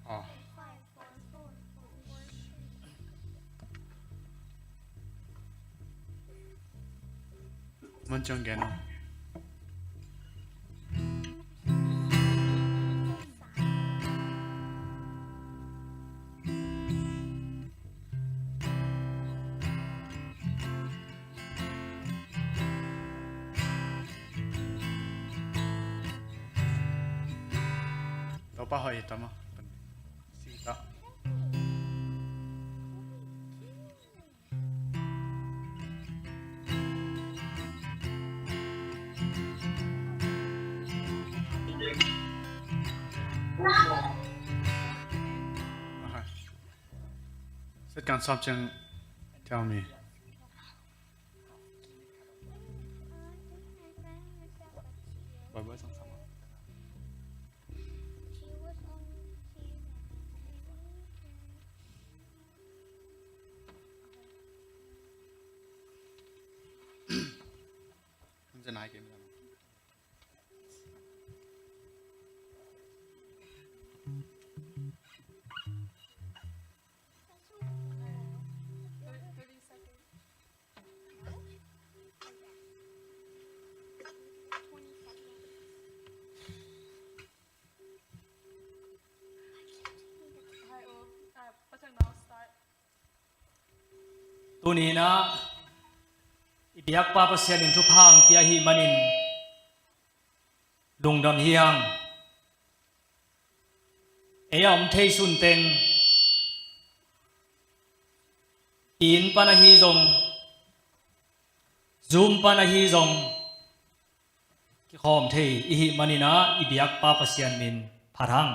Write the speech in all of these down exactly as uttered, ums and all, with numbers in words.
Ah. Man ciang gen aw. Topa hoih hi ta maw. Si ta. Aha. Set kan sawm ciang tell me. Bawi bawi sang sang. Tuni-in ah i biakpa Pasian in thupha hong pia ahih manin lungdam hi hang. Ei a om thei sunteng, inn pan ahi zong, Zoom pan ahi zong, kikhawm thei i hih manin ah i biakpa Pasian min phat hang.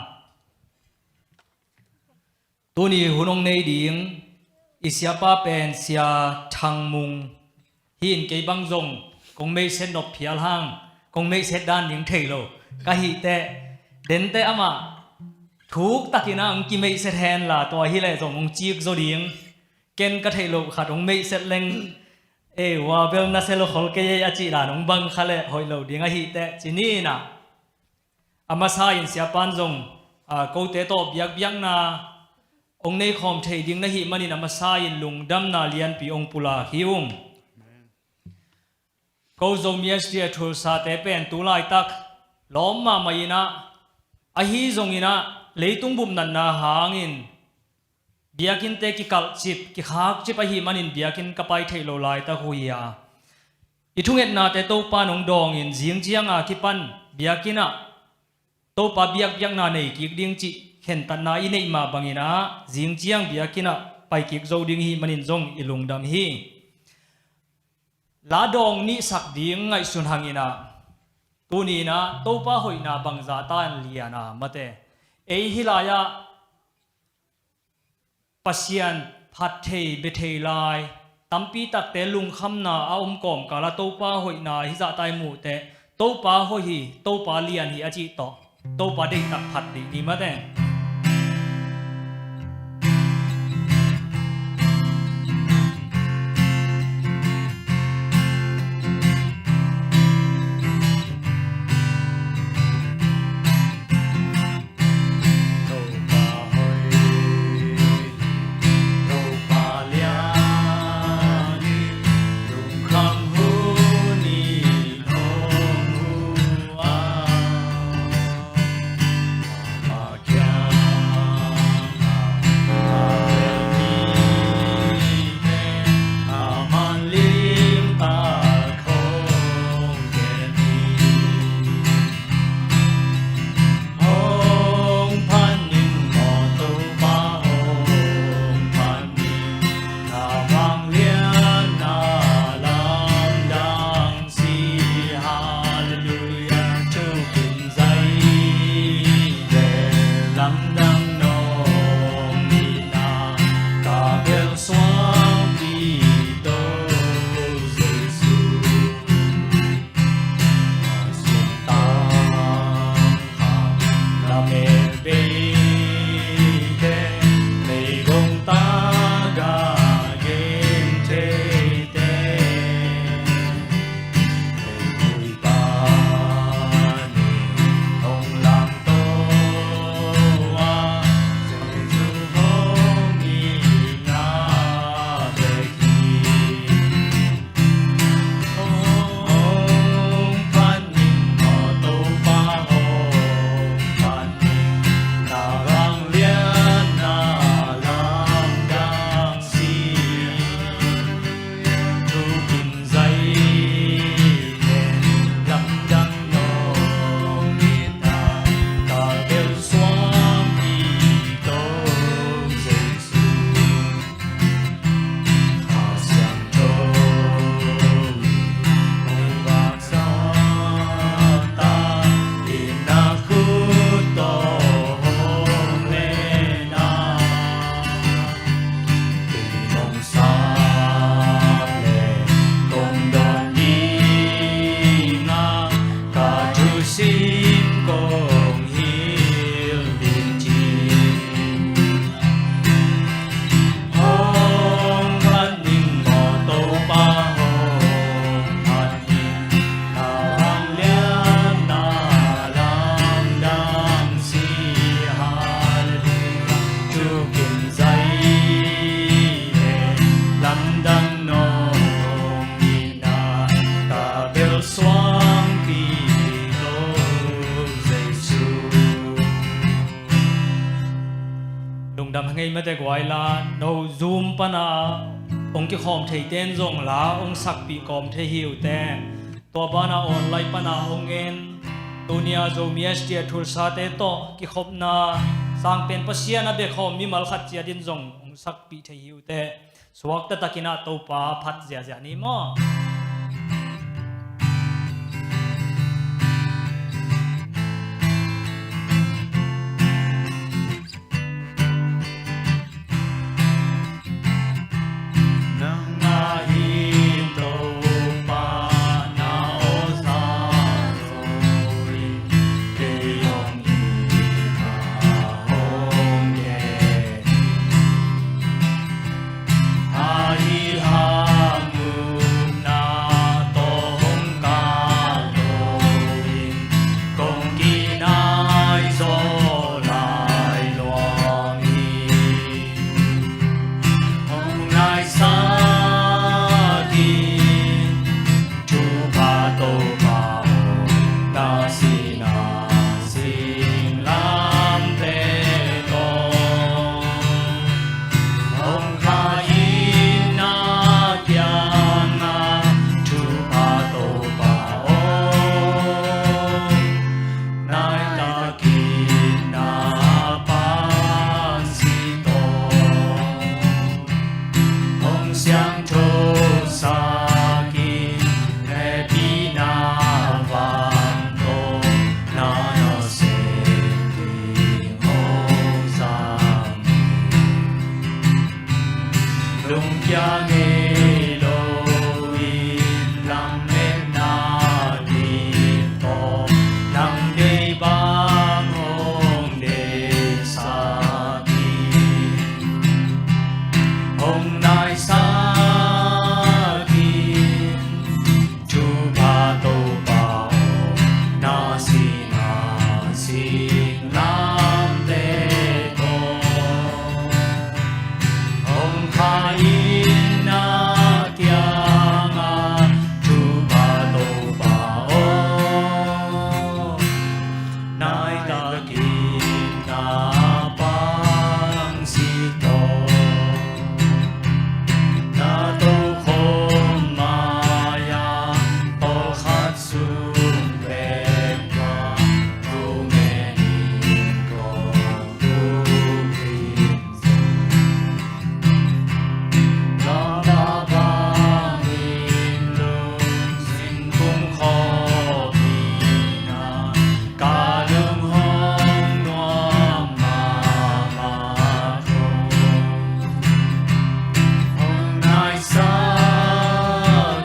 Tuni hun hong nei ding i siapa pen Sia Thang Mung hi in, kei bang zong kong meihset nop phial hang kong meihset dan ding thei lo ka hih teh, dente amah thuk takin ah hong kimeihset hen la, tua hi leh zong hong cik zaw ding. Ken ka theih loh khat hong meihset leng, e, ua bel na se lo khol kei ei a cih dan hong bang kha leh hoih lo ding ahih teh ci ni in ah. A masa in siapan zong, a, kote tawh biakbiakna hong nei khawm thei ding na hih manin a masa in lungdamna lianpi hong pulak hi ung. Ko Zomi S D A thulsate pen tu laitak lawm mahmah in ah, ahi zongin ah leitung bup natna hangin biakinnte kikalhcip, kikhakcip ahih manin biakinn ka pai theih lo laitak uh hi a. I thungetnate Topa in hong dawngin zing ciang a kipan biakinn ah Topa biakbiakna nei kik ding cih khentatna i neih mah bangin ah zing ciang biakinn ah pai kik zo ding i hih manin zong i lungdam hi. La dawng nihsak ding ngaihsun hangin ah, tuni in ah Topa hoihna bangzah ta in lian a mate. Ei hih lai-ah Pasian phat thei, bia thei lai tampi takte lungkhamna a om kawmkal ah Topa hoihna hih zah ta i muh teh, Topa hoih hi, Topa lian hi a cih tawh Topa deihtak phat dih ni mate. Lungdam ngei mate guai la, no Zoom pana hong kikhawm theite in zong la hong sakpih kawm thei hi uh teh. Tua bana online pana hong en, tunia Zomi S D A Tulsate tawh kikhopna sangpen Pasian a biakhawm mimal khat ciat in zong hong sakpih thei hi uh teh. Suakta takin ah Topa phat ziahziah ni maw. Nangmah hi Topa, na awlsam zo in kei hong it a hong gen. Ahi hang upna tawh hong kah lo in, kong kinai zaw lai luang hi. Hong naisak in, thupha Topa aw, na sihna singlamteh tawh. Hong kha in na kiangah, thupha Topa aw, nai takin na pang si tawh. Hong siangthosak in, hehpihna vang tawh na nasem ding hong zang. Lungkia ngei lo in, lametna ding tawh nang deih bang hong deihsak in. Hong naisak in, thupha Topa aw, na sihna singlamteh tawh. Hong kha in na kiangah, thupha Topa aw, nai takin na pang si tawh. Na tokhom mai-ah pawlkhat sung bek bang, thu ngen in kong thuk in zong, lamdang bangin lungsim kumkhawm in ah, ka lung hong nuam mahmah kho. Hong naisak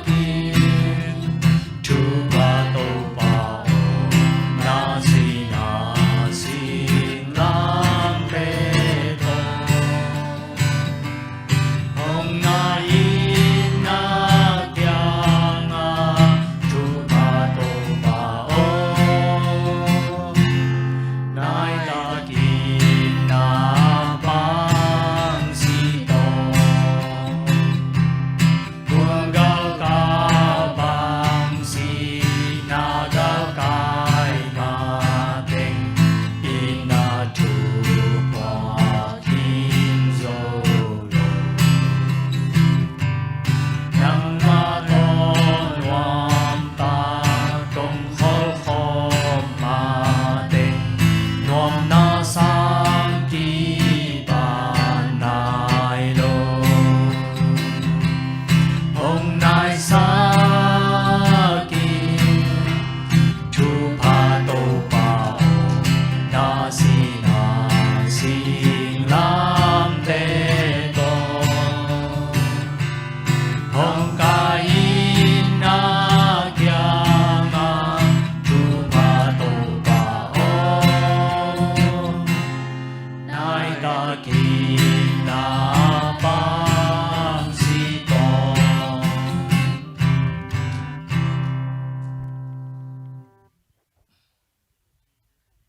in, thupha Topa aw, na sihna singlamteh tawh. Hong nai in na kiangah, thupha Topa aw, nai takin na pang si tawh. Tua galkap bang si, na galkai mateng in na thupha khin zo lo. Nangmah tawh nuamtak kong kholkhawm mateng, nuamna sang kipan nai lo. Hong naisak in, thupha Topa aw, na sihna singlamteh tawh. Hong kai in na kiangah, thupha Topa aw, nai takin na pang si tawh.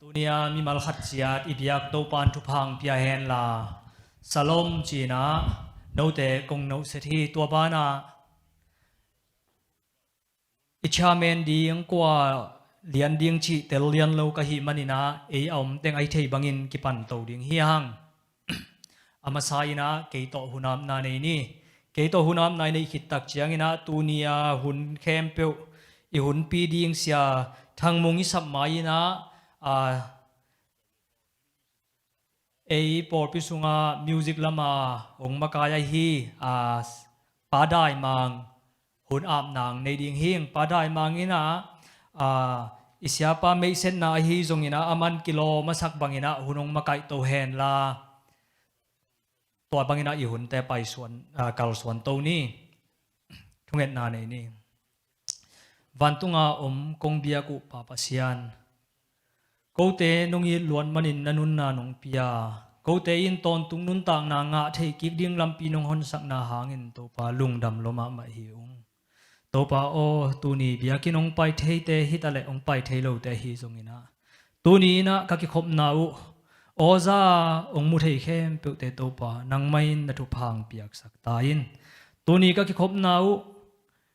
Tunia mimal khat ciat i biak Topa'n thupha hong pia hen la, Shalom ci-in ah note kong nohset hi. Tua banah i chairman ding, kua lian ding cih tel lian lo ka hih manin ah, ei a om teng a i theih bangin kipan to ding hi hang. a masa in ah kei tawh hun apna nei ni. Kei tawh hun apna i neih khit tak ciangin ah tuni a hun khempeuh i hunpi ding Sia Thang Mung i sap mai in ah, a, ei pawlpi sungah music lama hong makai ahi, a, Pa Dai Mang hun apna nei ding hi ing. Pa Dai Mang in ah, a, i siapa meihsetna ahi zongin ah, a man kilawm a sak bangin ah hun hong makaih to hen la, tua bangin ah i hunte paisuan, a, kalsuan to ni. Thungetna nei ni. Vantunga om kong biak uh Pa Pasian, kote nong it luat manin na nunna nong pia, kote in tawntung nuntakna ngah thei kik ding lampi nong honsakna hangin Topa lungdam lua mahmah hi ung. Topa aw, tuni biakinn hong pai theite hi taleh hong pai thei lote ahi zongin ah, tuni in ah ka kikhopna uh, awza hong mu thei khempeuhte Topa nangmah in na thupha hong piaksak ta in. Tuni ka kikhopna uh,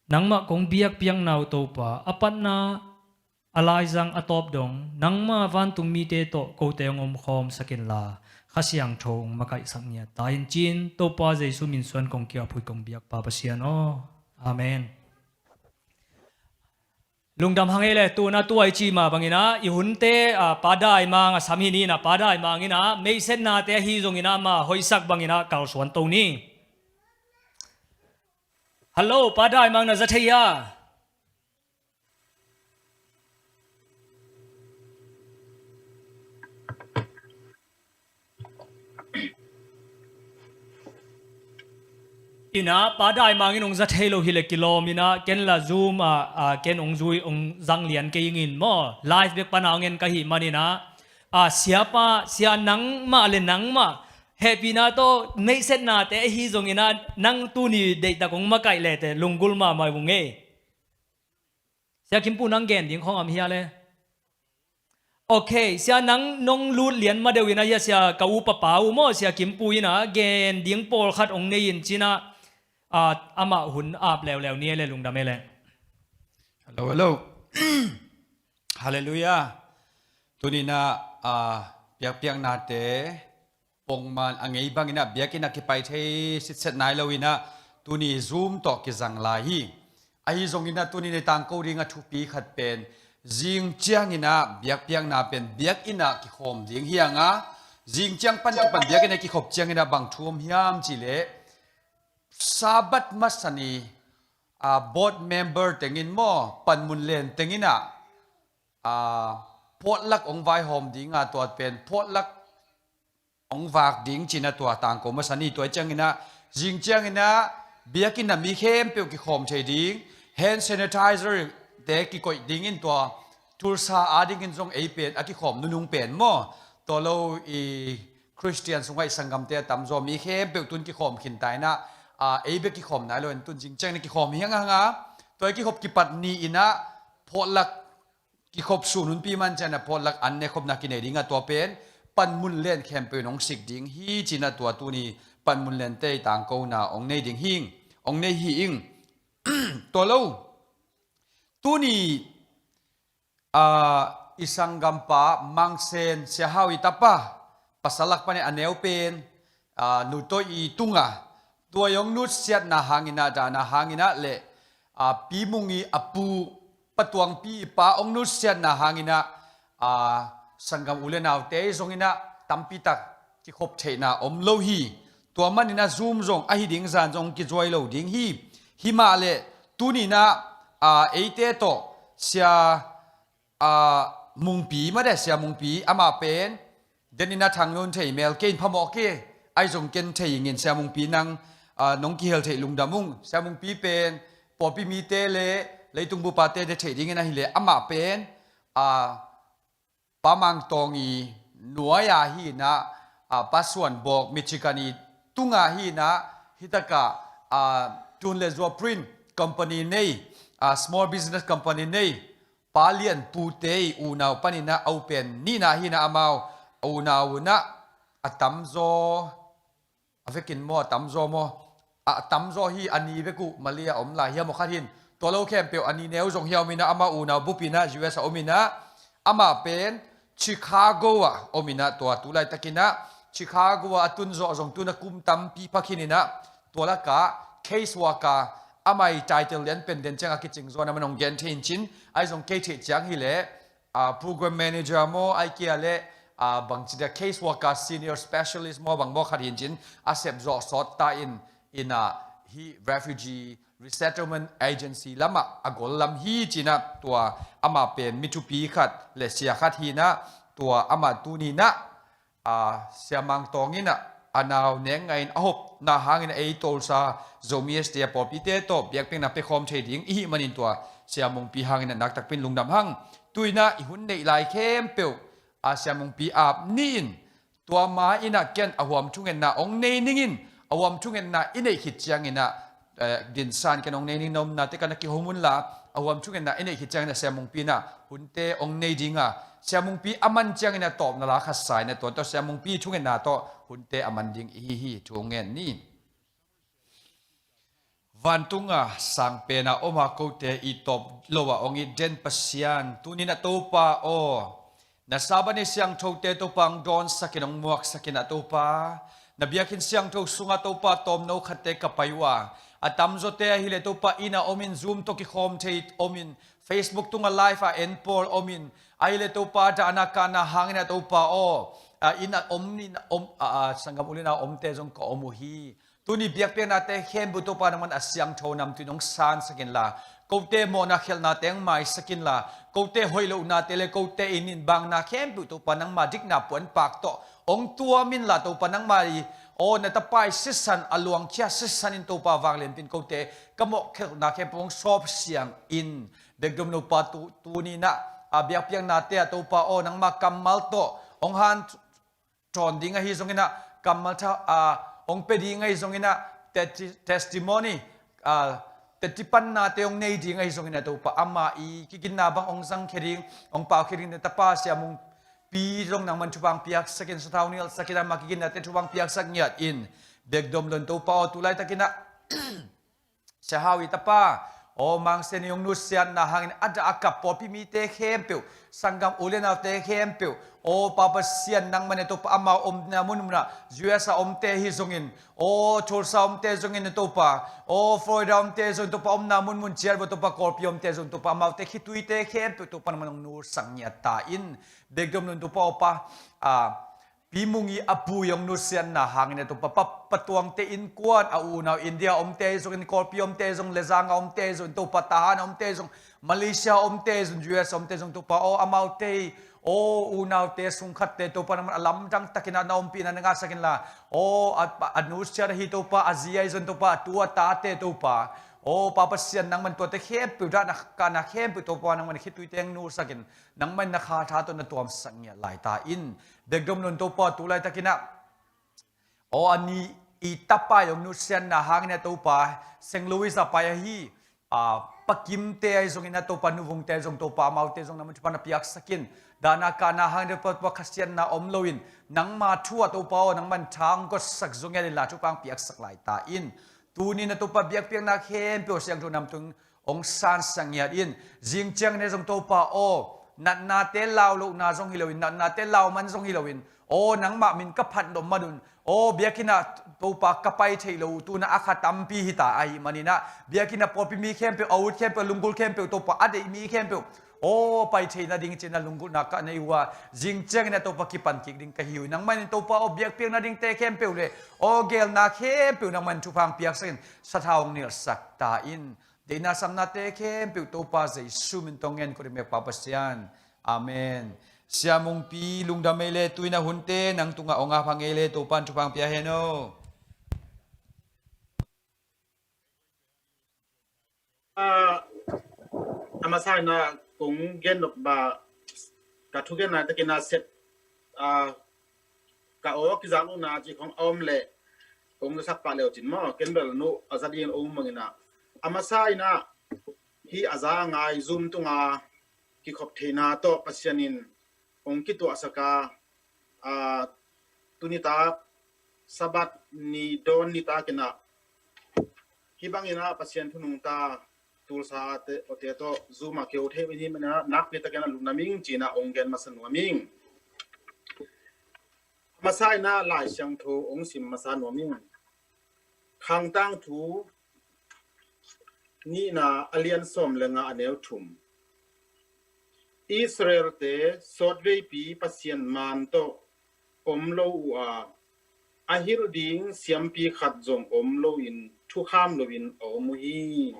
nangmah kong biakpiakna uh Topa, a patna, a laizang, a tawp dong nangmah vantung mite tawh kote hong omkhawmsak inla, Kha Siangtho hong makaihsak ngiat ta in, ci-in Topa Jesu min suang kong ki-ap huih kong biak Pa Pasian aw. Amen. Lungdam hang ei le. Tu-in ah tua i cih mah bangin ah i hunte, a, Pa Dai Mang a sam hi ni in ah, Pa Dai Mang in ah meihsetnate ahi zongin ah ama hoihsak bangin ah kalsuan to ni. Hello, Pa Dai Mang, na za thei hia? In ah Pa Dai Mang in hong za thei lo hi leh kilawm in ah, ken la Zoom ah, a, ken hong zui, hong zang lian kei ing in maw, live bek pan a hong en ka hih manin ah, a, siapa, sia nangmah le nangmah hehpihna tawh meihsetnate ahi zongin ah, nang tuni deihtak hong makaih lete lunggulh mahmah ung ei. Sia Kimpu, nang gen ding khawng om hia le? Ok, sia, nang nong lut lian ma deuh in ah, hia, sia, ka upa pa uh maw, Sia Kimpu in ah gen ding pawlkhat hong nei in, ci-in ah, a, amah hun ap leuleu ni ei le, lungdam ei le. Hello, hello. Halleluiah. Tuni in ah, a, biakpiaknate pongman a ngei bangin ah biakinn ah kipai thei sitset nai lo in ah tuni Zoom tawh kizang lai hi. Ahi zongin ah tuni in i tangko ding a thupi khat pen, zing ciangin ah biakpiakna pen biakinn ah kikhawm ding hi hang a, zing ciang pan kipan biakinn ah kikhop ciangin ah bang thu om hiam cih leh, Sabbath masa ni, a, board member teng in maw, panmun len teng in ah, a, potluck hong vaihawm ding a, tua pen potluck hong vak ding, ci-in ah tua tangko masa ni. Tua ciangin ah, zing ciangin ah biakinn ah mi khempeuh kikhawm thei ding, hand sanitizer te kikoih ding in, tua Tulsa a dingin zong ei pen a kikhawm nunung pen maw, tua lo i Khristian sungah i sanggamte a tamzaw mi khempeuh tu-in kikhawm khin ta in ah, a, ei bek kikhawm nai lo in, tu-in zing ciangin ah kikhawm hi hang a, tua i kikhop kipat ni in ah potluck kikhop sun hunpi man ciangin ah potluck an ne khopna kinei ding a, tua pen panmun len khempeuh in hong sik ding hi, ci-in ah tua tuni panmun lente i tangkona hong nei ding hi ing, hong nei hi ing. Tua lo, tuni, a, i sanggampa Mang Sen, Sia Hau i tapa, pasal lak pan a neu pen, a, Nu Toi i tunga, tua i hong nutsiatna hangin ah, dahna hangin ah le, a, Pi Mung i a pu, Pa Tuangpi i pa hong nutsiatna hangin ah, a, sanggam u le naute zongin ah tampi tak kikhop theihna om lo hi. Tua manin ah Zoom zong ahi ding zan zong kizuai lo ding hi. Hi mah le, tuni in ah, a, eite tawh Sia, a, Mungpi mah de, Sia Mungpi, amah pen den in ah thang nawn thei mel kei in, phamawh kei, ahi zong ken thei ing in, Sia Mungpi, nang, a, nong kihel theih lungdam ung. Sia Mungpi pen pawlpi mite le leitung bupate deih theih dingin ahi leh, amah pen, a, Pa Mang Tawng i nuai a hi in ah, a, Pa Suan Bawk, Michigan i tunga hi in ah, hi takah, a, Tun le Zua Print Company nei, a, small business company nei, Pa Lian Pu te i unau panin ah a u pen nihna hi in ah, amau a unau un ah a tamzaw, a vekin maw, a tamzaw maw, a tamzaw hi, a ni bek uh Malaysia om lai hiam, aw khat hin, tua lo khempeuh a ni neu zong hi a om in ah, amah unau bup in ah U S a om in ah, amah pen Chicago ah om in ah, tua tu laitakin ah Chicago ah a tun zawh zong tun a kum tampi phakhin inah tua lakah case worker, amah i title lian pen den ciangah kicing zaw na man hong gen thei in cin, ahi zong kei theih ciang hileh, ah, program manager maw, ai kia le, ah, bangci dia case worker senior specialist maw, bang maw khat hi in cin, a sep zawh sawt ta in, inah hih refugee resettlement agency lamah a gol lam hi cinah tua amah pen mi thupi khat le sia khat hinah tua amah tuninah, ah, Sia Mang Tawng inah a nau neng ngahin a hopna hangin a ei Tulsa Zomi S D A pawlpite tawh biakpiakna pia khawm thei ding i hih manin tua Sia Mungpi hangin a naktakpin lungdam hang. Tuinah i hun neih lai khempeuh, ah, Sia Mungpi ap ni in tua ma inah ken a huam thungetna hong nei ningin a huam thungetna i neih khit cianginah, eh, dinsan ken hong nei ning na omnate kan a kihong unla a huam thungetna i neih khit cianginah Sia Mungpi inah hunte hong nei dinga Sia Mungpi a man cianginah tawpna la khat sa inah tua tawh Sia Mungpi thungetna tawh hunte a man ding i hi hi thu hong ngen ni. Vantunga sangpena oma kote i tawp lo a ong it den Pasian tunin a Topa aw, na Sabbath ni siangthote Topa ang dawnsakin ong muaksakin a Topa, na biakinn siangtho sunga Topa tawmno khatte ka pai uh a, a tamzawte ahileh Topa inn a omin Zoom tawh kikhawm thei omin Facebook tunga live a en pawl omin ahileh Topa dahna kahna hangin a Topa aw, a inn a om nin om a, a sanggam ulina omte zong ka om uh hi. Tuni biakpiaknate khempeuh Topa nangman a siangtho namtuin hong sansak inla, kote mawhna khelhnate hong maisak inla, kote hoih lohnate le kote inn in bangna khempeuh Topa nangma dikna puanpak tawh hong tuam inla Topa nangma i aw na tapa i sisan a luangkhia sisan in Topa vanglianpin kote ka mawh khelhna khempeuh hong sawp siang in bekdom Topa tu, tuninah a biakpiaknate a Topa aw nangma kammal tawh hong han tawn ding ahi zonginah kammal tha a hong pia ding ahi zonginah testi-, testimony a teti pannate hong nei ding ahi zonginah Topa ama i kiginna bang hong zangkhia ding hong paukhia ding tapa Sia Mungpi zong nangman thupha hong piaksakin sathau nialsakin ama kiginnate thupha hong piaksak ngiat in bekdom lon Topa aw tulaitakinah Sia Hau i tapa aw mangsen i hong nusiatna hangin a dah a kap pawlpi mite khempeuh sanggam ulenaute khempeuh aw Papa Sian nangman e Topa amau omna munmunah U S a omte hi zongin aw Tulsa omte zongin e Topa aw Florida omte zongin Topa omna munmun ciat vua Topa Kawlpi omte zongin Topa amaute khituite khempeuh Topa nangman hong nusak ngiat ta in bekdom lon Topa aw pa a Pi Mung i a pu i hong nusiatna hangin a Topa pa, patuangte innkuan a unau India omte ahi zongin Kawlpi omte ahi zong Lezanga omte ahi zong Topa Tahan omte ahi zong Malaysia omte ahi zong U S omte ahi zong Topa aw amaute aw unaute sungkhatte Topa nangman a lamdang takin a na ompihna na ngahsak inla aw a, a nusiat ahi Topa a zi ahi zong Topa a tu a tate Topa aw Papa Sian nangman tuate khempeuh dahna kahna khempeuh Topa nangman khituite hong nusakin nangman na kha tha tawh na tuamsak ngiat lai ta in bekdom lon Topa tulaitakinah aw a ni i tapa i hong nusiatna hangin a Topa Saint Louis a pai ahi a Pa Kimte ahi zongin a Topa Nuvungte ahi zong Topa amaute zong nangman thupha na piaksakin dahna kahna hangin a Topa khasiatna om loin nangma thu a Topa aw nangman tha hong gotsak zong ngiat inla thupha hong piaksak lai ta in tunin a Topa biakpiakna khempeuh siangtho namtung hong sansak ngiat in zing ciangin e zong Topa aw natnate lau lohna zong hi loin natnate lau man zong hi loin aw nangmah min ka phat nop man un aw biakinn ah Topa ka pai theih lo uh tuna a kha tampi hita ahi maninah biakinn ah pawlpi mi khempeuh a ut khempeuh lunggulh khempeuh Topa a deih mi khempeuh aw pai thei nading cina lunggulhna ka nei uh a zing ciangin a Topa kipan kik ding ka hi uh nangman in Topa aw biakpiak nadingte khempeuh le aw gelna khempeuh nangman thupha hong piaksakin sathau hong nilhsak ta in Deihna samnate khempeuh Topa Jesu min tawh ngen kawh ding mek Pa Pasian. Amen. Sia Mungpi lungdam ei le tuina hunte nang tungah ong ap hang ei le Topan thupha hong pia hen aw. A masa ina kong gen nop ba ka thugenna takin a set a ka aw kizak lohna ci khong a om leh kong zasak pah leu cin maw ken bel nu a za dingin om mangin a a masa ina hi a za a ngai Zoom tunga kikhop theina tawh Pasian in kong kituahsak a a tunitak Sabbath ni dawn nitak ina hi bangin a Pasian thu nungta Tulsa te awte tawh Zoom a keu thei hi mana nakpi takin a lungdam ing cina ong gen masa nuam ing. A masa in ah Lai Siangtho hong sim masa nuam ing. Khangtang thu nihna a lian sawm le nga a neu thum. Israelte sawtveipi Pasian maan tawh om lo uh a, a hilh ding siampi khat zong om loin thukham loin a om uh hi.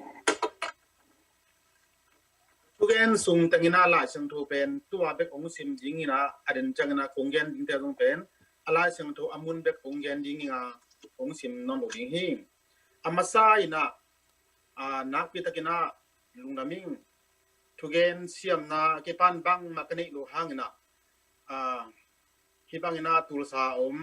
Thugen sung tengin ah Lai Siangtho pen tua bek hong sim dingin ah, a den ciangin ah kong gen dingte zong pen a Lai Siangtho a mun bek kong gen dingin ah hong sim nawn lo ding hi. A masa in ah, a, nakpi takin ah lungdam ing. Thugen siamna kipan bangmah ka neih lo hangin ah, a, hih bangin ah Tulsa a om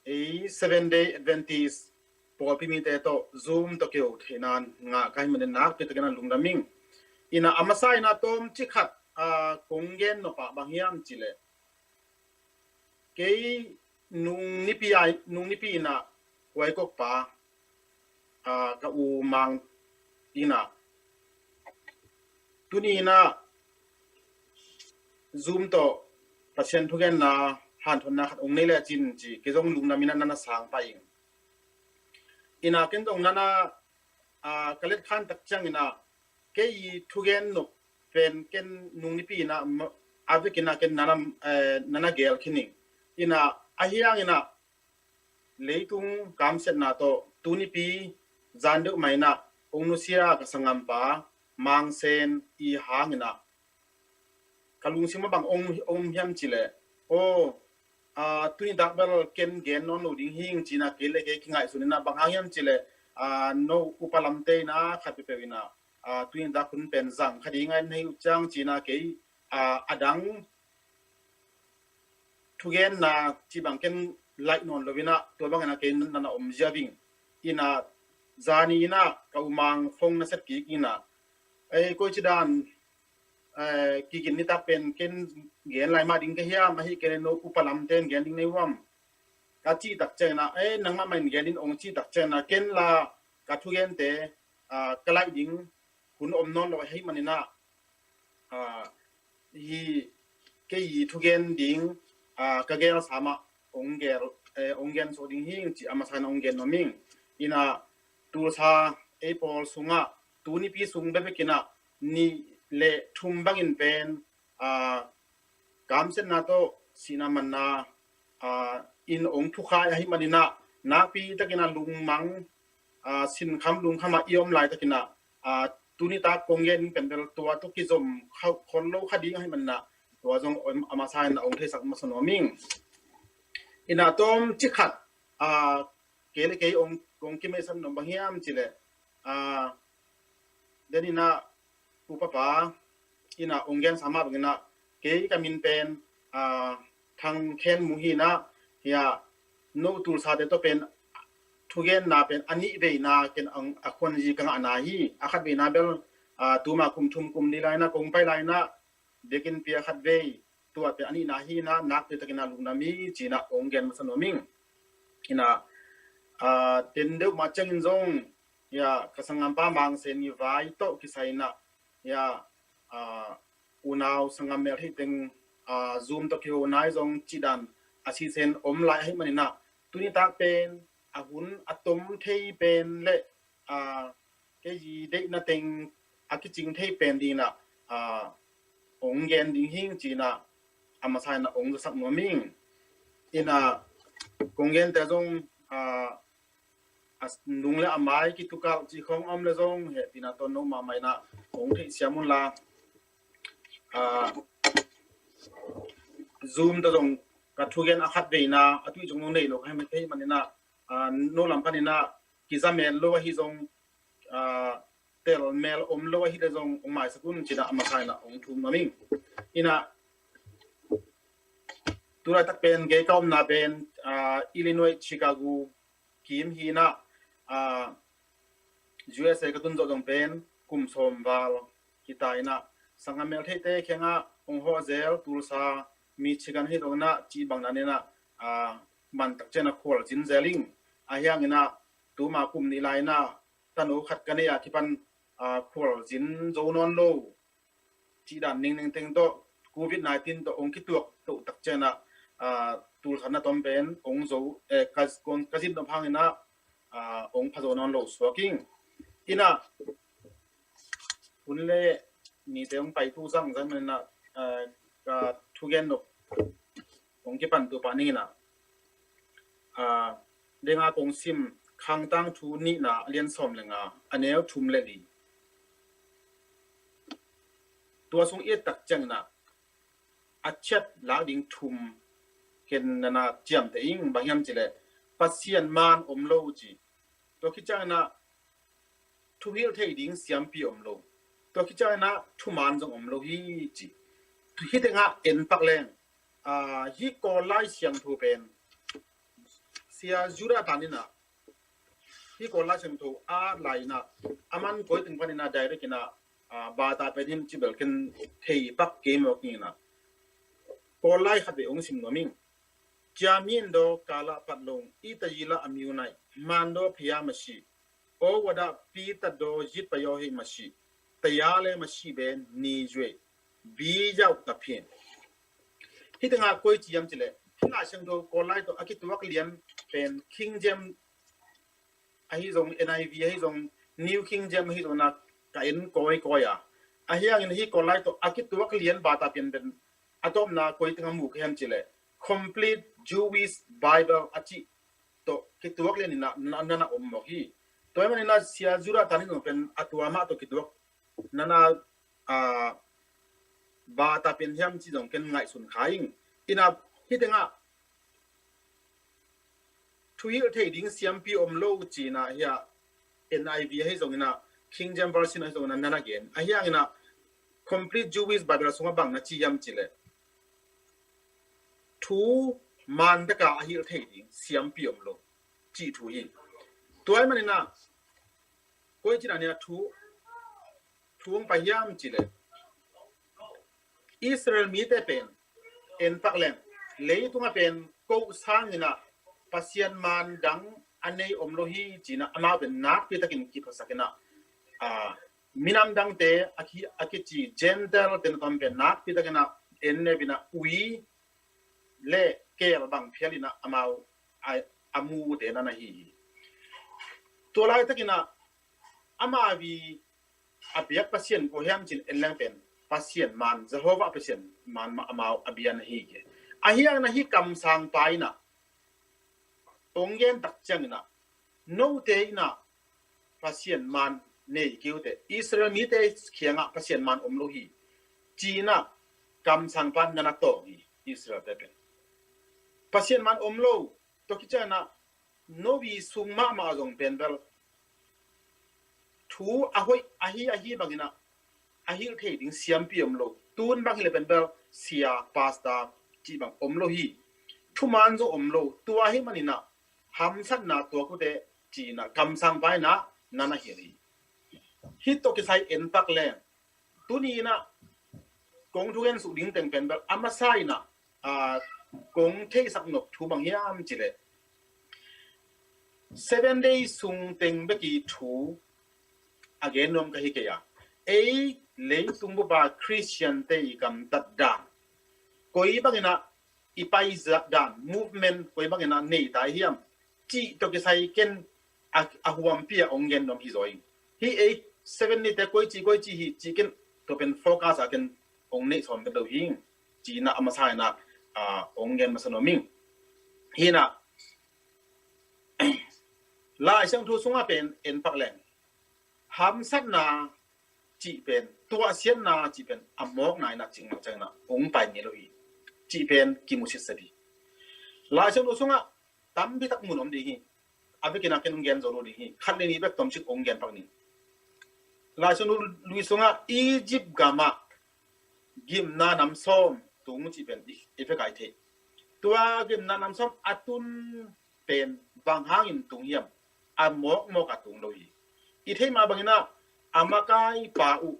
ei Seven Day Adventist pawlpi mite tawh Zoom tawh keu theihna ngah ka hih manin nakpi takin ah lungdam ing. In ah a masa in ah tawmcik khat, a, kong gen nop ah bang hiam cih leh, kei nung nipi a, nung nipi in ah huai kok pa, a, ka u Mang in ah tuni in ah Zoom tawh Pasian thugenna hanthotna khat hong nei lecin ci, kei zong lungdam in ah na na sang pah ing. In ah ken zong na na, a, ka letkhan tak ciangin ah kei i thugen nop pen ken nung nipi in ah ma-, a vekin ah ken na na, eh, na na gel khin ing. In ah a hiang in ah leitung kamsiatna tawh tunipi zan deuh mah in ah hong nusia ka sanggampa Mang Sen i hang in ah ka lungsim ah bang hong, hong hiam cih leh, aw, a, tuni tak bel ken gen nawn lo ding hi ing ci-in ah kei le kei kingaihsun in ah, bang hang hiam cih leh, a, no upa lamte in ah khat peuhpeuh in ah, a, tuni tak hun pen zang kha ding a nei uh ciang ci-in ah kei, a, a dang thugenna cih bang ken laih nawn lo in ah, tua bangin ah kei na na om ziau ing. In ah zani in ah ka u Mang phone na sep kik in ah, ei, koici dan, eh, kigin nitak pen ken gen lai mah ding ka hiam, ahih kei leh no upa lamte in gen ding nei uh hiam, ka cih tak ciangin ah, eh, nangmah mah in gen in, hong cih tak ciangin ah ken la ka thugente, ah, ka laih ding hun om nawn lo ahih manin ah, ah, hih kei i thugen ding, ah, ka gelsa mah hong gel, eh, hong gen sawk ding hi ing ci a masa in ah hong gen nuam ing. In ah Tulsa ei pawl sungah tunipi sung bekbek in ah nih le thum bangin pen, a, kamsiatna tawh sihna manna, a, in hong thukhia ahih manin ah nakpi takin ah lungmang, a, sinkham lungkham ah i om laitakin ah, a, tuni tak kong gen pen bel tua tawh kizom kha, khol lo kha ding ahih manin ah tua zong a masa in ah hong theisak masa nuam ing. In ah tawmcik khat, a, kei le kei hong, hong kimaisak nop bang hiam cih leh, a, den in ah upa pa in ah hong gensa mah bangin ah kei ka min pen, a, Thang Khen Mung hi in ah, hi a, no Tulsate tawh pen thugenna pen a nih veina ken a, a khuanzi ka ngahna hi. A khat veina bel, a, tuma kum thum kum li lai in ah kong pai lai in ah biakinnpi ah khat vei, tua pen a nihna hi in ah nakpi takin ah lungdam hi ci-in ah hong gen masa nuam ing. In ah, a, den deuh mah ciangin zong, ya, ka sanggampa Mang Sen i vai tawh kisai in ah, ya, a, unau sanggam meltheih teng, a, Zoom tawh kiho nai zong cih dan a sisen om lai ahih manin ah tuni tak pen a hun a tom thei pen le, a, kei i deihna teng a kicing thei pen ding in ah, a, hong gen ding hi ing ci-in ah a masa in ah hong zasak nuam ing. In ah kong gente zong, a, a nung le a mai kitukalh cih khawng om le zong hehpihna tawh no mahmah in ah hong theihsiam un la, a, Zoom tawh zong ka thugen a khat veina a tuih zong no neih lo ka hih manin ah, a, no lam panin ah kiza mel lo ahi zong, a, tel mel om lo ahih leh zong hong maisak un ci-in ah a masa in ah hong thum nuam ing. In ah tu laitak pen kei ka omna pen, a, Illinois Chicago kim hi in ah, a, U S A ka tun zawh zong pen kum sawm val hi ta in ah sanggam meltheihte kiangah hong hawh zel, Tulsa, Michigan hi zong in ah cih bang dan in ah, a, man tak ciang a khualzin zel ing. A hiang in ah tuma kum nih lai in ah tanu khat ka nei a kipan, a, khualzin zo nawn lo cih dan ningning teng tawh Covid nineteen tawh hong kituak toh tak ciangin ah, aa, tulkhat na tom pen hong zo, eh, ka, kong, ka zin nop hangin ah, aa, hong pha zo nawn lo suak ing. Inah hun le nite hong pai tu zangzang manin ah, aa, ka thugen nop hong kipan tu pah ning inah, aa, denga kong sim Khangtang Thu nihna a lian sawm le nga a neu thum le li. Tua sung i et tak ciangin ah a ciat lak ding thum ken na na ciamteh ing. Bang hiam cih leh Pasian maan om lo ci. Tua khit ciangin ah thuhilh thei ding siampi om lo. Tua khit ciangin ah thumaan zong om lo hi ci. Hih tengah en pak leng, aa, hih Kawl Lai Siangtho pen Sia Judah Tan in ah, hih Kawl Lai Siangtho a lai in ah, a man koi teng panin ah direct in ah, aa, bata pen hiam cih bel ken thei pak kei mawk ing in ah, Kawl Lai khat vei hong sim nuam ing. Cia mi in daw kala pat long i ta yi la a miu nai man daw phia ma si. O wada pi ta daw yit pa yaw hei ma si. Ta ya le ma si ben ni yue. Bi yau ta phin. Hih tengah koi ci hiam cih leh, hih Lai Siangtho Kawl Lai tawh a kituak lian pen King James ahi zong, N I V ahi zong, New King James ahi zong na ka en kawikawi a. Ahi hangin hih Kawl Lai tawh a kituak lian bata pian pen a tawpna koi tengah mu ka hiam cih leh Complete Jewish Bible a cih tawh kituak lian in ah na, na, na om mawk hi. Tua ahih manin ah Sia Judah Tan in zong pen a tua mah tawh kituak na na, aa, bata pian hiam cih zong ken ngaihsun kha ing. Inah hih tengah thuhilh thei ding siampi om lo ci in ah hih N I V ahi zong in ah, King James Version ahi zong in ah na na gen. Ahi hangin ah Complete Jewish Bible sungah bang na ci hiam cih leh, thumaan taka a hilh thei ding siampi om lo cih thu hi. Tua ahih manin ah koi ci in ah ni a thu thu hong pai hiam cih leh, Israel mite pen en pak leng, leitungah pen ko sangin ah Pasian maan dang a nei om lo hi ci in ah amau pen nakpi takin kiphasak in ah, aa, minam dangte a ki, a kici Gentile te na tom pen nakpi takin ah en nep in ah ui le keel bang phial in ah amau a, a mute na na hi hi. Tua laitakin ah ama vi a biak Pasian kua hiam cih en leng pen Pasian maan, Jehovah Pasian maan mah amau a bia na hi hi. Ahi hangin ah hih kamsangpa in ah hong gen tak ciangin ah, note in ah Pasian maan nei kei uh teh, Israel mite kiangah Pasian maan om lo hi ci in ah kamsangpa in na na tawng hi. Israel te pen Pasian maan om lo. Tua khit ciangin ah no vi sung mahmah zong pen bel thu a hoih ahi, ahi bangin ah a hilh thei ding siampi om lo. Tun bang hi leh pen bel sia, pastor cih bang om lo hi. Thumaan zong om lo. Tua ahih manin ah hamsatna tuak uh teh ci in ah kamsangpa in ah na na hilh hi. Hih tawh kisai en pak leng, tuni in ah kong thugen suk ding teng pen bel a masa in ah, aa, kong theihsak nop thu bang hiam cih leh, Seven Day sung teng bek i thu a gen nuam ka hi kei a. Ei leitung bup a Christian te i gamtat dan, koi bangin ah i pai zah dan, movement koi bangin ah nei ta hiam cih tawh kisai ken a, a huampi a hong gen nuam hi zaw ing. Hih ei Seven Day te koi ci, koi ci hi cih ken tua pen focus a ken hong neih sawm vet lo hi ing ci in ah a masa in ah, aa, hong gen masa nuam ing. Hi in ah Lai Siangtho sungah pen en pak leng, hamsatna cih pen, tuahsiatna cih pen a mawkna in ah cih ngah ciangin ah hong pai ngei lo hi cih pen kimusit sep hi. Lai Siangtho sungah tampi tak mun om ding hi. A vekin ah ken hong gen zo lo ding hi. Khat le nih bek tomcik hong gen pak ning. Lai Siangtho Lui sungah Egypt gamah gimna nam sawm tung cih pen i, i vek a i theih. Tua gimna nam sawm a tun pen bang hangin tung hiam? A mawkmawk a tung lo hi. I theih mah bangin ah a makaipa uh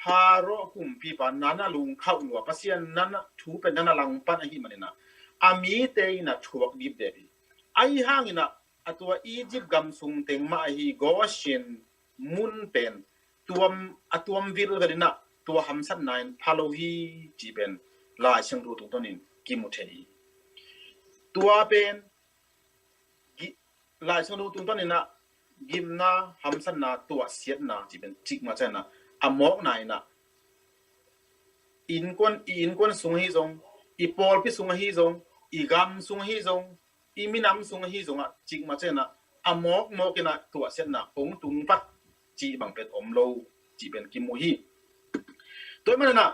Pharaoh kumpipa na na lungkhauh lua, Pasian na na thu pen na na langpan ahih manin ah a mite in ah thuak dipdep hi. Ahi hangin ah a tua Egypt gam sung teng mah ahi Goshen mun pen tuam, a tuam vilvel in ah tua hamsatna in pha lo hi, ci pen Lai Siangtho tungtawnin kimu thei hi. Tua pen Lai Siangtho tungtawn inah gimna, hamsatna, tuahsiatna ci pen cikmah cianah a mawkna inah innkuan, i innkuan sung ahi zong, i pawlpi sung ahi zong, i gam sung ahi zong, i minam sung ahi zongah cikmah cianah a mawkmawk inah tuahsiatna hong tung pat cih bang pen om lo cih pen kimu hi. Tua ahih maninah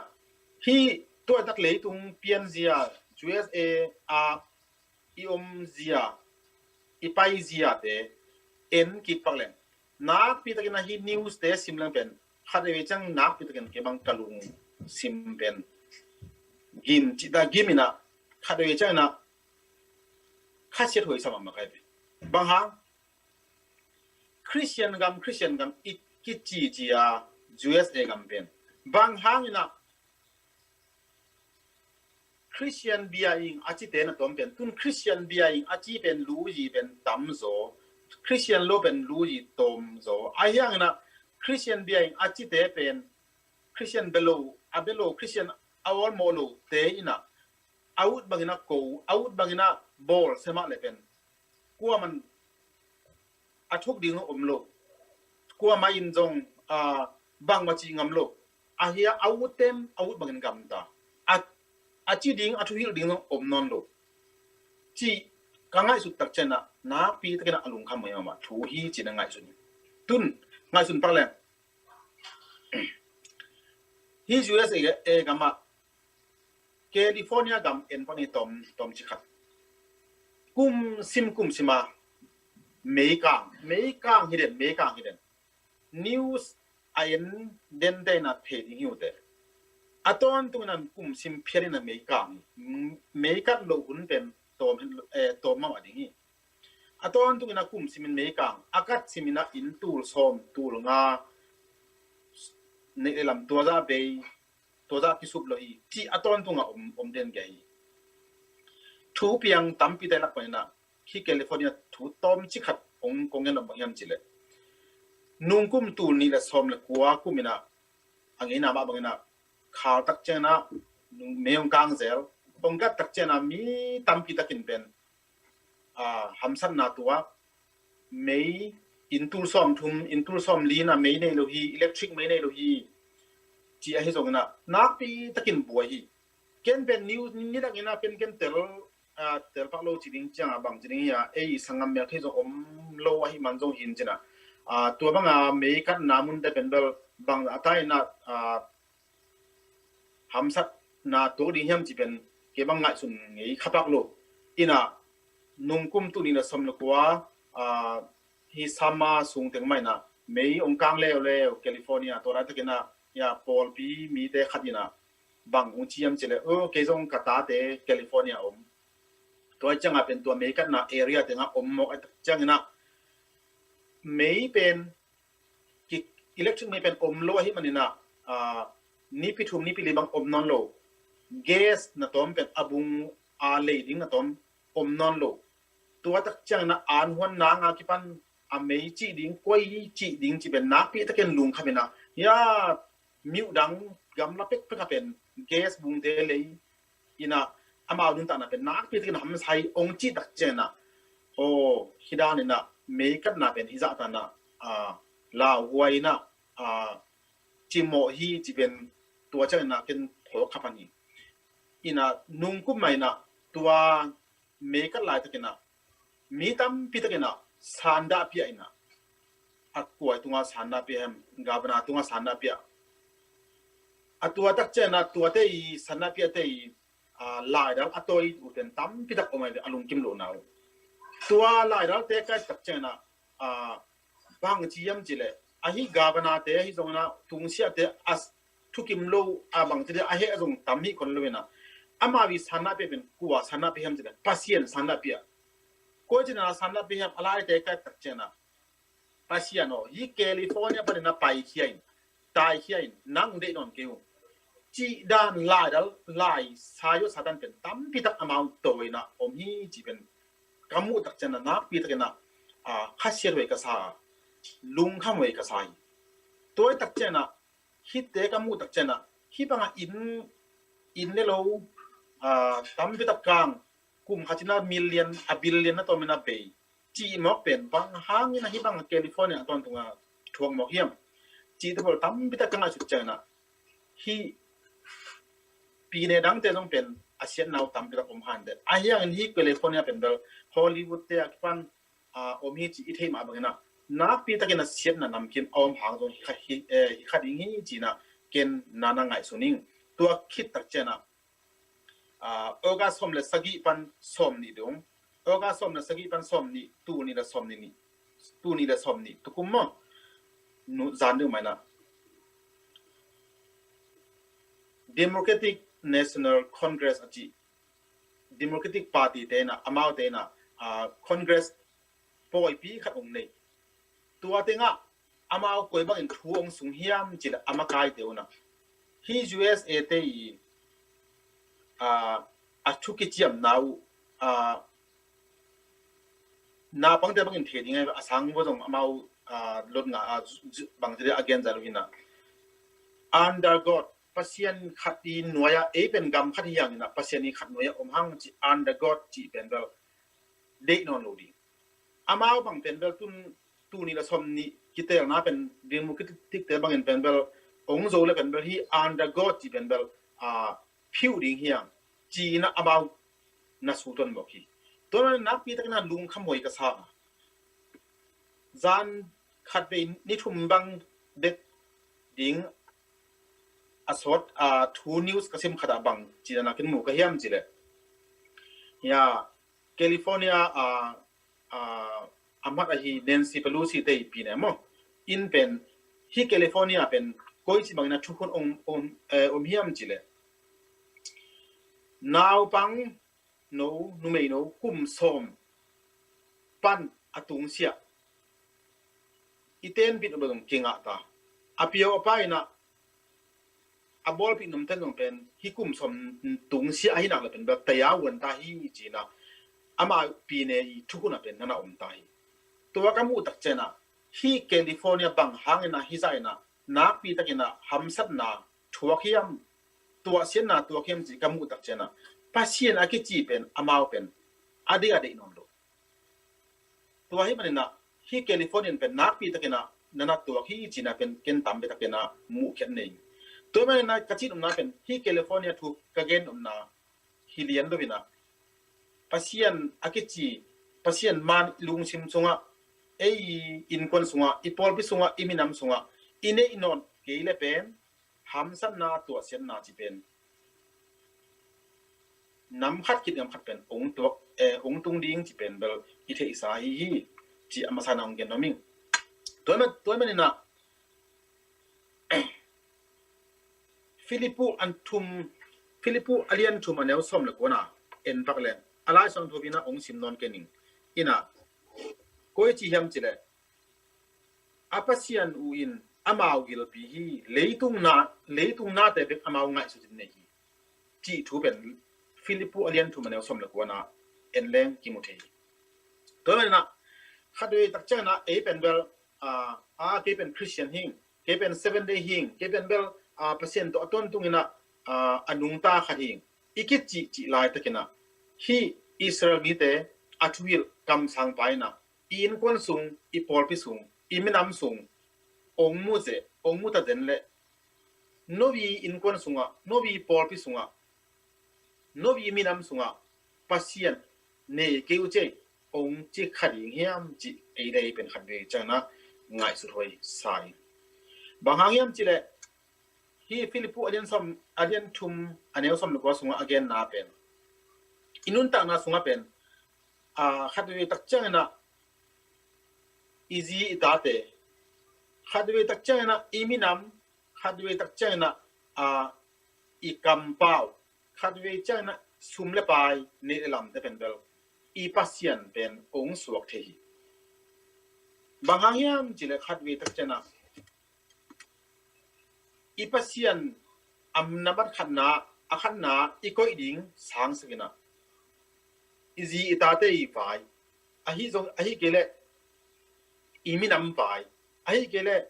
hih tuaitak leitung pianzia, U S A a i omzia, i paiziate en kik pak leng, nakpitakin ahi newste sim leng pen khat vei ciang nakpitakin kei bang ka lungsim pen gim cihta gim inah khat vei ciang inah khasiat huai sa mahmah kai pen. Bang hang Christian gam, Christian gam i kicicia U S A gam pen bang hang inah Christian bia ing a cite na tom pen, tun Christian bia ing a ci pen luyi pen tamzaw, Christian lo pen luyi tomzaw. Ahi hangin ah Christian bia ing a cite pen Christian belo, a belo, Christian a awlmawh lo te inah a ut bangin a ko, a ut bangin a bawl semah le pen kuaman a thuk ding zong om lo. Kuamah in zong bangmah cih ngam lo. Ahi a, a ut tem a ut bangin gamta, a ci ding, a thuhilh ding zong om nawn lo. Cih ka ngaihsut tak cianah nakpi takin a lungkham mahmah thu hi cih na ngaihsun hi. Tun ngaihsun pak leng, hih U S A gamah California gam en pak ni tom, tom ci khat. Kum sim, kum sima meikang, meikang hi den, meikang hi den. News a en den te inah thei ding hi uh teh. A tawntung inah kum sim phiat inah meikang hi. Meikat loh hun pen tawm, eh, tawm mahmah ding hi. A tawntung inah kum simin meikang, a kat simin ah inn tul sawm, tul nga, neih le lam tuazah bei, tuazah kisup lo hi, cih a tawntung ah om, om den gei hi. Thu piang tampi te lak panin ah hih California thu tawm ci khat hong kong gen om bang hiam cih leh, nungkum tul nih le sawm le kua kum inah a ngeina mah bangin ah khal tak cianah mei hong kang zel, hong gat tak cianah mi tampi takin pen hamsatna tuak, mei, inn tul sawm thum, inn tul sawm li inah mei nei lo hi, electric mei nei lo hi, ci ahi zongin ah nakpi takin buai hi. Ken pen news nidang inah ken, ken tel, tel pak lo ci ding ciangah bang ci ding hi a, ei sanggam melthei zong om lo ahih man zong hin cinah tua banga mei katna munte pen bel bang a ta inah hamsatna tuak ding hiam cih pen kei bang ngaihsun ngei khapak lo. Inah nungkum tul nih le sawm le kua hih summer sung teng mah inah mei hong kang leuleu California, tua laitakin ah pawlpi mite khat inah bang hong ci hiam cih leh, o, kei zong ka tate California om. Tua ciangah pen tua mei katna area tengah om mawk a, tak ciangin ah mei pen electric mei pen om lo ahih manin ah nipi thum, nipi li bang om nawn lo. Gas na tawm pen a bung a lei ding na tawm om nawn lo. Tua tak ciangin ah an huan nang a kipan a mei cih ding, koi cih ding cih pen nakpi takin lungkham inah, ya, miuh dang gamla pekpek a pen gas bungte lei inah amau nuntakna pen nakpi takin hamsa hi hong cih tak cianah, aw, hih dan inah mei katna pen hih zahtan ah lauhuai inah cimawh hi cih pen tua ciangin ah ken phawk kha pan hi. Inah nungkum mah inah tua mei kat laitakin ah mi tampi takin ah sanda pia inah, a kua tungah sanda pia hiam, governor tungah sanda pia. A tua tak cianah tuate i sanda piate i laidal a tawi uh ten tampi tak om a, a lungkim lohna uh. Tua laidalte kai tak cianah bang ci hiam cih leh, ahi governor te ahi zongin ah tungsiahte a thukim lo a bang ci dih a heh a zong tam hi kon lo inah, amau i sanda pia pen kua sanda pia hiam cih leh Pasian sanda pia. Koi ci inah sanda pia hiam, a laite kai tak cianah Pasian aw, hih California panin ah paikhia in, taikhia in, nang deih nawn kei uh, cih dan laidal, lai, sayo satan pen tampi tak amau tawi inah om hi cih pen ka muh tak cianah nakpi takin ah khasiat huai ka sa, lungkham huai ka sa hi. Tua tak cianah Khitte ka muh tak ciangin ah, hih bangah inn, inn le lo, ah, tampi tak kang, kum khat in a million, a billion na tawm in a bei cih mawk pen bang hangin a hih bang California a tawntung a thuak mawk hiam? Cih te pawl tampi tak ka ngaihsut ciangin ah, hih pine dangte zong pen a siatna uh tampi tak om hante. Ahi hangin hih California pen bel Hollywood te a kipan, ah, om hi ci i theih mah bangin ah, nakpi takin a siatna namkim a om hang zong hi kha, hi, eh, hi kha ding hi ci-in ah ken na na ngaihsun ing. Tua khit tak ciangin ah, ah, August sawm le sagih pan sawm nih dong, August sawm le sagih pan sawm nih, tul nih le sawm nih, tul nih le sawm nih tukum maw, nu zan deuh mah in ah Democratic National Congress a cih, Democratic Party te in ah, amaute in ah, ah, Congress pawipi khat ong nei. Tua tengah amau koi bangin thu ong sung hiam cih leh a makaite un ah, hih U S A te i, ah, a thu kiciamna uh, ah, naupangte bangin thei ding a, a sang uh zong amau, ah, lot nga, ah, zu-, zu-, bangte a gen zat uh hi in ah, under God, Pasian khat i nuai-ah, ei pen gam khat hi hangin ah Pasian i khat nuai-ah om hang ci, under God cih pen bel deih nawn lo ding. Amau bang pen bel tun, tul nih le sawm nih kitelna pen Democratic te bangin pen bel ong zo le pen bel hih under God cih pen bel, ah, phiu ding hi hang ci-in ah amau na suton mawk hi. Tua nakpi takin ah lungkham huai ka sa. Zan khat vei ni thum bang bek ding a sawt, ah, thu news ka sim khat ah bang cih na kin mu ka hiam cih leh, ya, California, ah, ah, a mat ahi Nancy Pelosi te i pine maw, inn pen, hih California pen koici bangin a thukhun om, om, eh, om hiam cih leh, naupang no, numei no kum sawm pan a tungsiah i tenpih nop zong kingah ta. A piau a pai in ah a bawlpih nop ten zong pen hih kum sawm tungsiah ahi nak leh pen bel taya uan ta hi ci-in ah, ama pine i thukhun ah pen na na om ta hi. Tua ka muh tak ciangin ah, hih California bang hangin ah hih zah in ah nakpi takin ah hamsatna thuak hiam, tuahsiatna tuak hiam cih ka muh tak ciangin ah, Pasian a kici pen amau pen a deih a deih nawn lo. Tua ahih manin ah hih California pen nakpi takin ah na na tuak hi ci-in ah pen ken tampi takin ah muh khiat nei. Tua ahih manin ah ka cih nopna pen hih California thu ka gen nopna hi lian lo in ah, Pasian a kici, Pasian man i lungsim sungah, ei i innkuan sungah, i pawlpi sungah, i minam sungah i neih nawn kei leh pen hamsatna tuahsiatna cih pen nam khat khit gam khat pen ong tuak, eh, ong tung ding cih pen bel i theihsa hi hi ci a masa in ah ong gen nuam ing. Tua ahih man, tua ahih manin ah Philippi an thum, Philippi a lian thum a neu sawm le kua na en pak leng, a Lai Siangtho in ah ong sim nawn kei ning. In ah, koici hiam cih leh, a Pasian uh in amau gilpi hi, leitung na, leitung nate bek amau ngaihsut in nei hi, cih thu pen Philippi a lian thum a neu sawm le kua na en leng kimu thei hi. Tua ahih manin ah khatvei tak ciangin ah ei pen bel, ah, ah, kei pen Christian hing, kei pen Seven Day hing, kei pen bel, ah, Pasian tawh a tawntung in ah, ah, a nungta khat hing i kicih cih laitakin ah, hih Israel mite a thuhilh kamsangpa in ah i innkuan sung, i pawlpi sung, i minam sung ong mu ze, ong mu ta zen leh, novi innkuan sungah, novi pawlpi sungah, novi minam sungah Pasian nei kei uh ci ei ong ci kha ding hiam cih ei le ei pen khatvei ciangin ah ngaihsut huai sa ing. Bang hang hiam cih leh, hih Philippi a lian sawm, a lian thum a neu sawm le kua sungah a genna pen i nuntakna sungah pen, ah, khatvei tak ciangin ah i zi i tate, khatvei tak ciangin ah i minam, khatvei tak ciangin ah, ah, i kampau, khatvei ciangin ah sum le pai, neih le lamte pen bel i Pasian pen ong suak thei hi. Bang hang hiam cih leh khatvei tak ciangin ah i Pasian a nambat khatna, a khatna i koih ding sangsakin ah i zi i tate i vai, ahi zong, ahi kei leh i minam vai, ahi kei leh,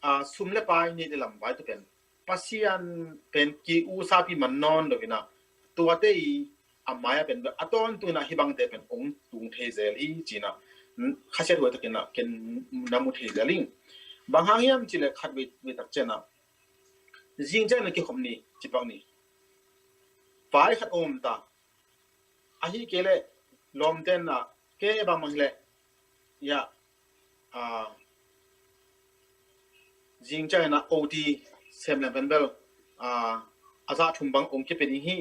ah, sum le pai, neih le lam vai te pen Pasian pen ki-usapi man nawn lo in ah, tuate i a mai-ah pen a tawntung in ah hih bangte pen hong tung thei zel hi ci-in ah, khasiat huai takin ah ken na mu thei zel hi. Bang hang hiam cih leh khat vei, vei tak ciang ah, zing ciangin ah kikhop ni, ci pak ni. Vai khat om ta. Ahih kei leh lawmte in ah, kei bangmah hi leh, ya, ah, zing ciangin ah O T sem leng pen bel, ah, a zah thum bang hong kipia ding hi.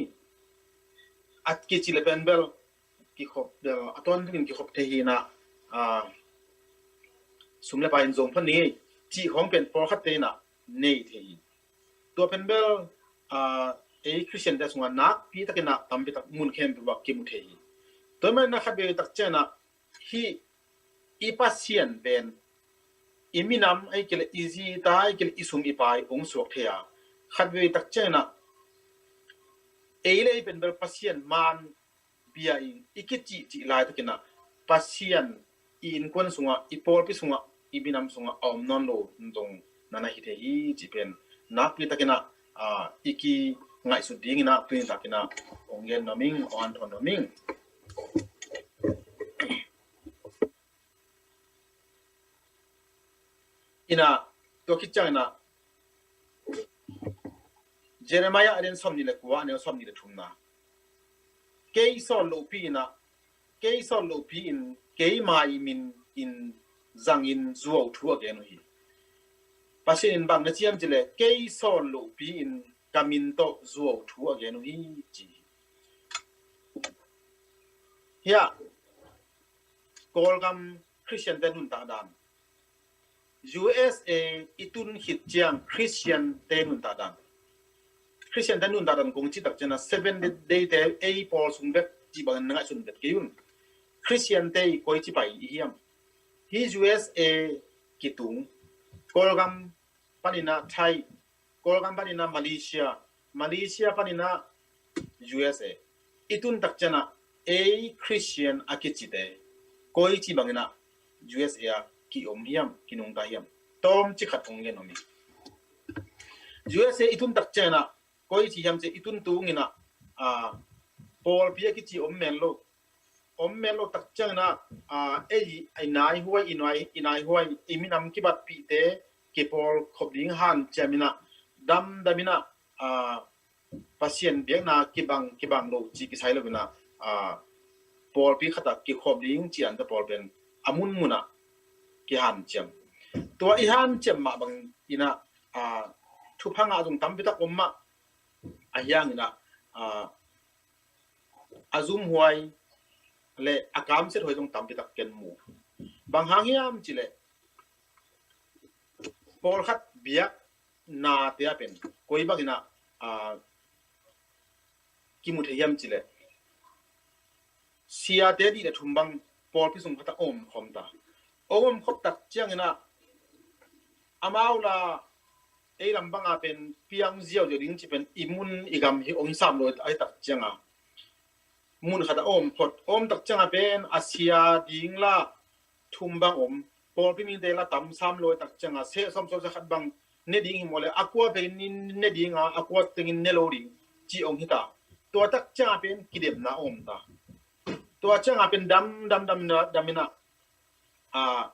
A kici leh pen bel kikhop bel, a tawntung in kikhop thei hi in ah, ah, sum leh pai in zong phot ni, cih khawng pen pawlkhatte in ah nei thei hi. Tua pen bel, ah, ei Khristiante sungah nakpi takin ah tampi tak mun khempeuh ah kimu thei hi. Tua ahih manin ah khat vei tak ciangin ah hih i Pasian pen i minam ahih kei leh i zi i ta ahih kei leh i sum i pai hong suak thei a, khat vei tak ciangin ah ei leh ei pen bel Pasian maan bia in i kiciccih laitakin ah Pasian i innkuan sungah, i pawlpi sungah, i minam sungah a om nawn lo zong na na hi thei hi cih pen nakpi takin ah, ah, i kingaihsut dingin ah tuni takin ah hong gen nuam ing, hong hanthawn nuam ing. In ah, tua khit ciangin ah Jeremiah a lian sawmnih leh kua, a neu sawmnih leh thumna. Kei sawl lohpi in ah, kei sawl lohpi in keima i min in zangin zuau thu a gen uh hi. Pasian in bang na ci hiam cih leh, kei sawl lohpi in ka min tawh zuau thu a gen uh hi ci hi. Hiah Kawlgam Khristiante nuntak dan, U S A i tun khit ciang Khristiante nuntak dan, Khristiante nuntak dan kong cih tak ciangin ah Seventh Day-te ei pawl sung bek cih bangin na ngaihsun bek kei un. Khristiante i koici pai i hiam? Hih U S A kitung, Kawlgam panin ah Thai, Kawlgam panin ah Malaysia, Malaysia panin ah U S A i tun tak ciangin ah ei Khristian a kicite koici bangin ah U S A ah ki-om hiam, kinungta hiam? Tawmcik khat kong gen nuam ing. U S A i tun tak ciangin ah koici hiam cih leh i tun tungin ah, ah, pawlpi a kici om men lo, om men lo tak ciangin ah, ah, ei i naihuai, i nai, i naihuai, i minam kibatpihte kipawl khop ding hanciam in ah, damdam in ah, ah, Pasian biakna kibang, kibang lo cih kisai lo in ah, ah, pawlpi khat ah kikhop ding cih ante pawl pen a munmun ah kihanciam. Tua i hanciam mah bangin ah, ah, thupha ngah zong tampi tak om mah, a hiangin ah, ah, a zumhuai leh a kamsiathuai zong tampi tak ken mu. Bang hang hiam cih leh, pawlkhat biaknate ah pen koi bangin ah, ah, kimu thei hiam cih leh, siate nih leh thum bang pawlpi sung khat ah om khawm ta. Om khop tak ciangin ah, amau la ei lam bang a pen piang ziauziau ding cih pen i mun i gam hi ong sam lo a hi tak ciang a, mun khat ah om phot, om tak ciang a pen a sia ding la thum bang om. Pawlpi mite la tam sam lo a hi tak ciang a, seh sawm sawm sia khat bang ne ding hi maw leh, a kua tengin ne ding a, a kua tengin ne lo ding cih ong hi ta. Tua tak ciang a pen kidemna om ta. Tua ciang a pen dam, dam, dam, dam in ah, ah,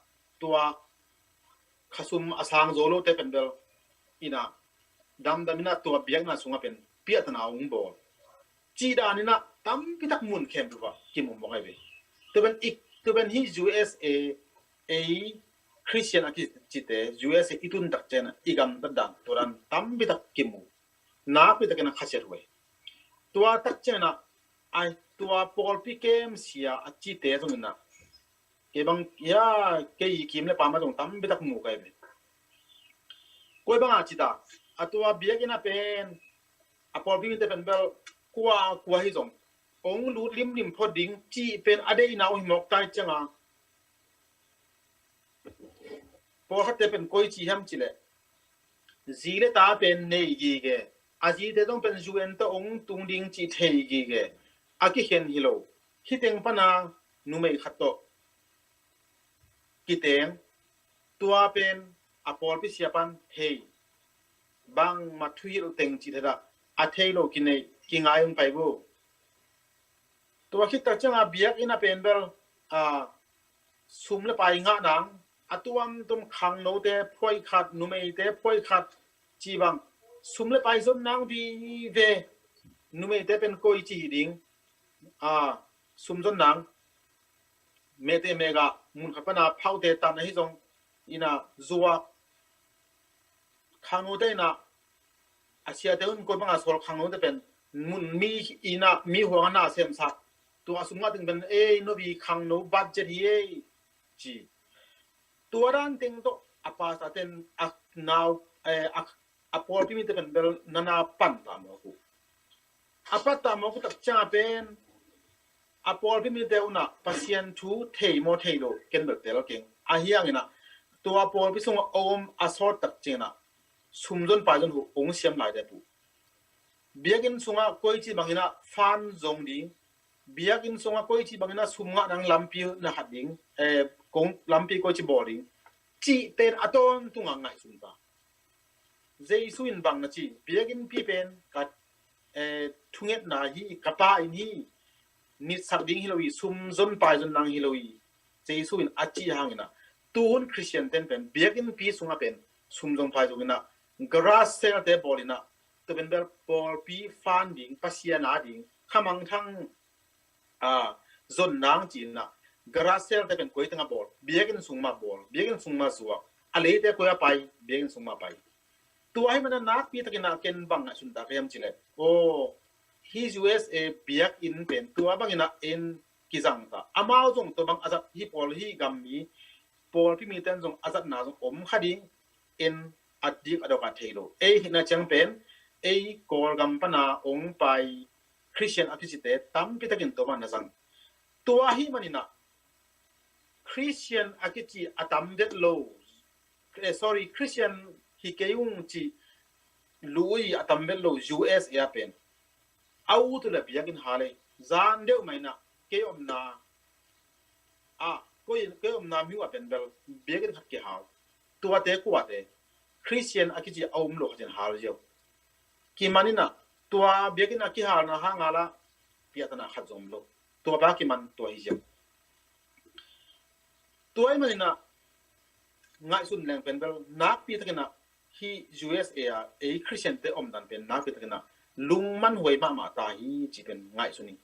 tua khasum a sang zo lote pen bel in ah, damdam in ah tua biakna sungah pen piahtana ong bawl. Cih dan in ah tampi tak mun khempeuh ah kimu mawk ahi ve. Tua pen i, tua pen hih U S A, ei Khristian a kicite, U S A i tun tak ciang a i gamtat dan, tua dan tampi tak kimu. Nakpi takin ah khasiat huai. Tua tak ciang a, ai, tua pawlpi kem sia a cite zong in ah, kei bang, ya, kei i kim leh pam ah zong tampi tak mu ka hi ve. Koi bang a ci ta, a tua biakinn ah pen, a pawlpi mite pen bel kua kua hi zong, ong lut limlim phot ding cih pen a deihna uh hi mawk ta hi ciang a, pawlkhatte pen koici hiam cih leh, zi leh ta pen nei gige, a zite zong pen U N tawh ong tung ding cih thei gige, a kikhen hi lo. Hih teng pan a numei khat tawh kiteng, tua pen a pawlpi sia pan, hei, bangmah thuhilh teng cih thedah a thei lo kinei kingai hong pai vo. Tua khit tak ciangah biakinn ah pen bel a sum le pai ngah nang a tuamtuam, khangnote phuai khat, numeite phuai khat ci bang, sum le pai zon nang vive. Numeite pen koi ci hi ding, a sum zon nang, mete mega mun khat pana phaute tan ahi zong ina zuak, khangnote ina a siate hun koi banga sawl khangnote pen mun mi ina mi huang ana semsak, tua sum ngah ding pen ei novi khangno budget hi ei ci. Tua dan teng tawh a pastor ten a nau, eh, a, a pawlpi mite pen bel nana pan ta mawk uh. A pat ta mawk uh tak ciangah pen a pawlpi mite unah Pasian thu thei maw thei lo ken bel tel keng. Ahi hanginah tua pawlpi sungah om a sawt tak ciangah sum zon pai zon uh ong siam lai dep uh. Biakinn sungah koici banginah fan zong ding, biakinn sungah koici banginah sum ngah nang lampi na khat ding, eh, kong lampi koici bawl ding cih pen a tawntungah ngaihsun ta. Jesu in bang na ci, biakinnpi pen ka, eh, thungetna hi, ka pa inn hi, nitsak ding hi lo hi, sum zon pai zon nang hi lo hi, Jesu in a ci hanginah tuhun Khristian ten pen biakinnpi sungah pen sum zon pai zon inah garage sale te bawl inah, tua pen bel pawlpi fan ding, Pasian a ding khamangthang a zon nang ci inah garage sale te pen koi tengah bawl, biakinn sung mah bawl, biakinn sung mah zuak, a leite koi a pai, biakinn sung mah pai. Tua ahi mana nakpi takinah ken bang ngaihsun ta ka hiam cileh, aw, hi U S A biakinn pen tua banginah en kizang ta, amau zong tua bang a zat hi pawl hi gam mi, pawlpi miten zong a zatna zong om kha ding, en a dik a dok a thei lo. Ei hina ciang pen ei Kawlgam pana ong pai Khristian a kicite tampi takin tua bang na zang. Tua ahi maninah Khristian a kici a tam vet lo, eh, sorry, Khristian hi kei ung ci lui a tam vet lo U S A pen a ut uh le biakinn hal ei. Zan deuh mah inah kei omna a, koi, kei omna mi uh a pen bel biakinn khat kihal. Tuate kuate Khristian a kici a um lo khatin hal ziau. Kiman inah tua biakinn a kihalna hanga la piahtana khat zong om lo. Tua pa kiman tua hi ziau. Tua ahi maninah ngaihsun leng pen bel nakpi takinah hi U S A a ei Khristiante omdan pen nakpi takinah lungman huai mahmah ta hi ci pen ngaihsun hi.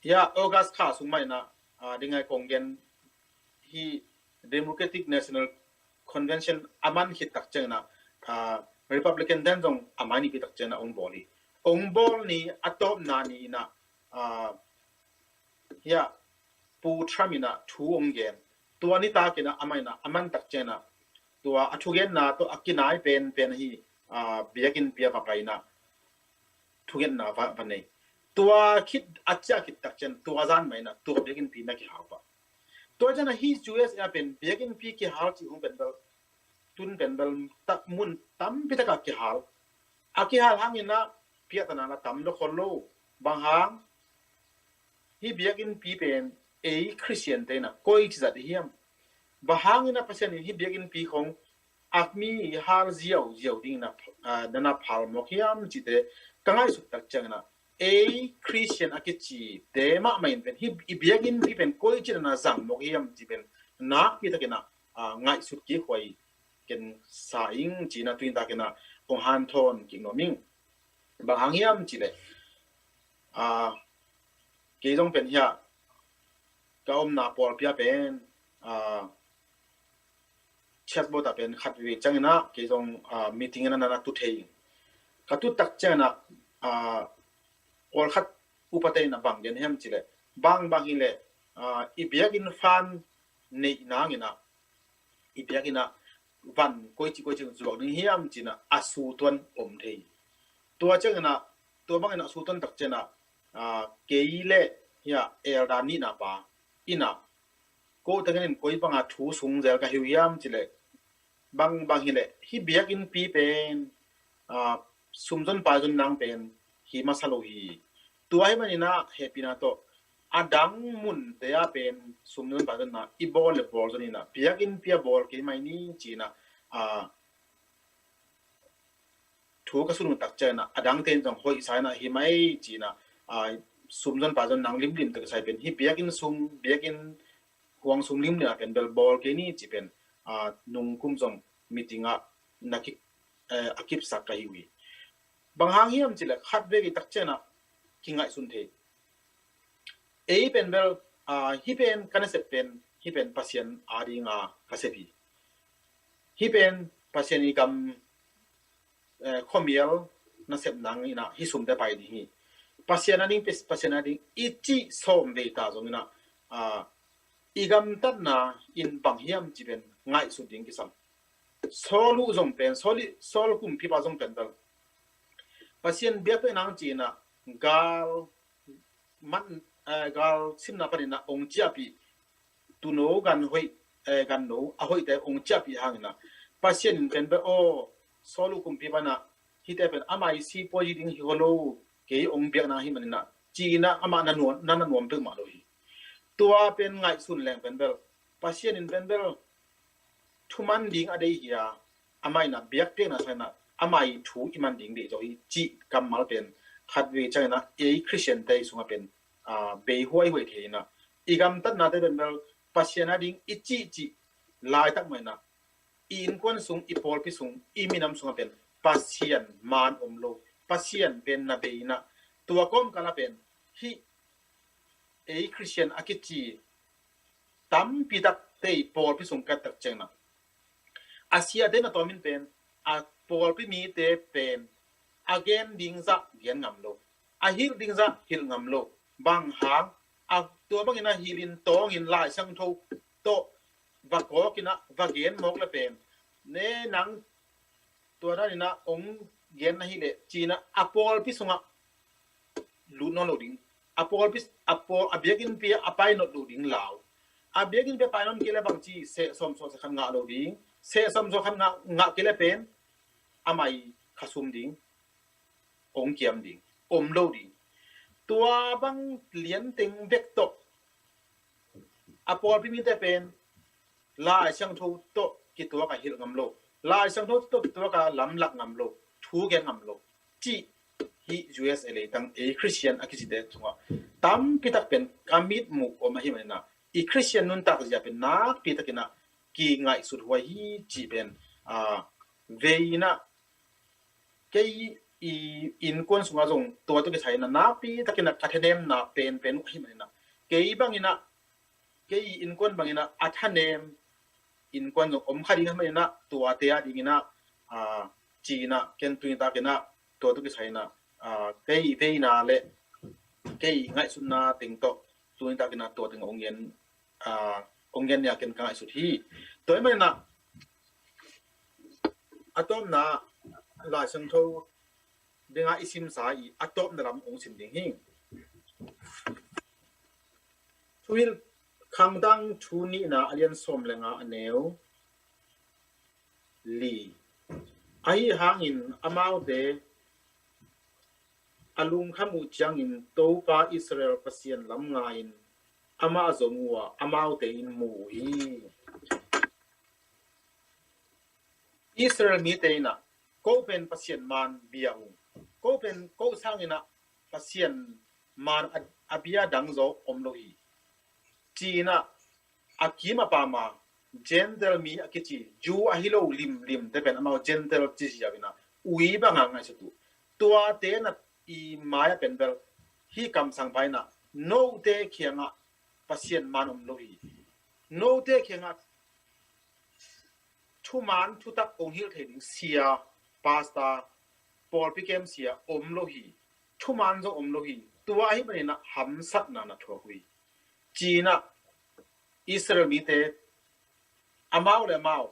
Hia August kha sung mah inah, ah, dingai kong gen hi, Democratic National Convention a man khit tak cianginah, ah, Republican ten zong a mai nipi tak cianginah ong bawl hi. Ong bawl ni a tawpna ni inah, ah, hia Pu Trump inah thu ong gen. Tua nitakinah amah inah a man tak cianginah tua a thugenna tawh a kinai penpen hi, ah, biakinnpi a va pai inah thugenna va, va nei. Tua khit a ciah khit tak ciang tua zan mah inah tua biakinnpi na kihal pah. Tua cianginah hi U S A pen biakinnpi kihal cih hong pen bel tun pen bel mun tampi takah kihal. A kihal hanginah piahtana la tam lo khol lo. Bang hang? Hi biakinnpi pen ei Khristiante inah koici zat i hiam? Bang hanginah Pasian in hi biakinnpi khong a mi hal ziauziau dingin a, ah, nana phal mawk hiam cihte ka ngaihsut tak cianginah ei Khristian a kicite mahmah in pen hi i biakinnpi pen koici nana zang mawk hiam cih pen nakpi takinah, ah, ngaihsut kik huai ken sa ing ci-inah tuintakinah kong hanthawn kik nuam ing. Bang hang hiam cihleh, ah, kei zong pen hia ka omna pawlpi ah pen, ah, church board ah pen khat veve cianginah kei zong, ah, meeting inah nana tu thei ing. Ka tut tak cianginah, ah, pawlkhat upate inah bang gen hiam cihleh, bang bang hileh, ah, i biakinn fund neih nanginah i biakinn ah van koici koici zuak ding hiam ci-inah a sutuan om thei. Tua cianginah tua banginah a sutuan tak cianginah, ah, kei le hia elder nihna pa inah ko tengin koi banga thu sung zel ka hi uh hiam cihleh, bang bang hileh hi biakinnpi pen, ah, sumzon paizon nang pen hi masa lo hi. Tua hi maninah hehpihna tawh a dang munte ah pen sumzon paizonna i bawl le bawl zon inah biakinnpi a bawl kei mai ni ci-inah, ah, thu ka sun uh tak ciangin ah, a dangte in zong hoih sa in ah, hi mai ci-in ah, a, sum zon pai zon nang limlim tawh kisai pen, hih biakinn sung, biakinn huang sung limlim ah pen bel bawl kei ni ci pen, a, nung kum zong meeting ah na ki, eh, a kipsak ka hi uh hi. Bang hang hiam cih leh khat vei vei tak ciangin ah kingaihsun thei. Ei pen bel, a, hih pen ka nasep pen, hih pen Pasian ading a ka sep hi. Hih pen Pasian i gam, eh, khuamial nasep nang in ah hih sumte pai ding hi. Pasian ading, Pasian ading i cih sawm vei ta zongin ah, a, i gamtatna in bang hiam cih pen ngaihsut ding kisam. Saul uh zong pen, Saul i, Saul kumpipa zong pen bel, Pasian biakpiak nang ci-in ah gal man, eh, gal simna panin ah ong ciahpih, tuuno gan hoih, eh, ganno a hoihte ong ciahpih hangin ah, Pasian in pen bel, aw, Saul uh kumpipa in ah, hihte pen amah i sipuazi ding hi kha lo, kei ong biakna hi manin ah, ci-in ah amah na nuam, na, na nuam peuhmah lo hi. Tua pen ngaihsun leng pen bel, Pasian in pen bel, thuman ding a deih hi a, amah in ah biakpiakna sangin ah, amah i thu i man ding deih zaw hi cih kammal pen, khat vei ciangin ah ei Khristiante sungah pen, a, bei huaihuai thei in ah, i gamtatnate pen bel, Pasian ading i cihcih laitak mah in ah, i innkuan sung, i pawlpi sung, i minam sungah pen Pasian maan om lo, Pasian pen na bei in ah, tua kawmkal ah pen hih ei Khristian a kici tampi takte i pawlpi sung ka et tak ciangin ah, a siate na tawmin pen, a pawlpi mite pen a gen ding zah gen ngam lo, a hilh ding zah hilh ngam lo. Bang hang, a, tua bangin ah hilhin tawngin Lai Siangtho tawh va kawkin ah va gen mawk le pen, ne nang tua danin ah ong gen na hi leh ci-in ah a pawlpi sungah lut nawn lo ding. A pawlpi, a pawl, a biakinnpi ah a pai nawn lo ding lau. A biakinnpi ah pai nawn kei leh bang ci, seh sawm sawh seh khat ngah lo ding. Seh sawm sawh khat ngah, ngah kei leh pen, amah i khasum ding, ong kiam ding, om lo ding. Tua bang lianteng bek tawh a pawlpi mite pen Lai Siangtho tawh kituak a hilh ngam lo, Lai Siangtho tawh kituak a lamlak ngam lo, thu gen ngam lo cih hih U S A leitang ei Khristian a kicite tungah tampi tak pen ka mitmuh om ahih manin ah, i Khristian nuntak zia pen nakpi takin ah kingaihsut huai hi cih pen, a, vei in ah kei i innkuan sungah zong tua tawh kisai in ah nakpi takin ah ka thanemna penpen uh ahih manin ah, kei bangin ah, kei i innkuan bangin ah a thanem innkuan zong om kha ding ahih manin ah, tuate adingin ah, a, ci-in ah ken tuni takin ah tua tawh kisai in ah, a, kei veina le kei ngaihsutna teng tawh tuni takin ah tua teng ah ong gen, a, ong gen ni a ken ka ngaihsut hi. Tua ahih manin ah a tawpna Lai Siangtho ding ah i simsa i a tawpna lam ong sim ding hi. Thuhilh Khangdang thu nihna a lian sawm le nga a neu li. Ahi hangin amaute a lungkham uh ciangin Topa Israel Pasian lam ngai-in amah zong uh a, amaute in mu uh hi. Israel mite in ah, ko pen Pasian maan bia ung, ko pen ko sangin ah Pasian maan a, a bia dang zaw om lo hi, ci-in ah a kim a pam a Gentile mi a kici, Jew ahi lo limlim te pen amau Gentile ci ziau in ah ui bang a ngaihsut uh. Tuate in ah i mai-ah pen bel hih kamsangpa in ah note kiangah Pasian maan om lo hi. Note kiangah thumaan thutak ong hilh thei ding sia, pastor, pawlpi kem sia om lo hi. Thumaan zong om lo hi. Tua ahih manin ah hamsatna na thuak uh hi, ci-in ah Israel mite amau le amau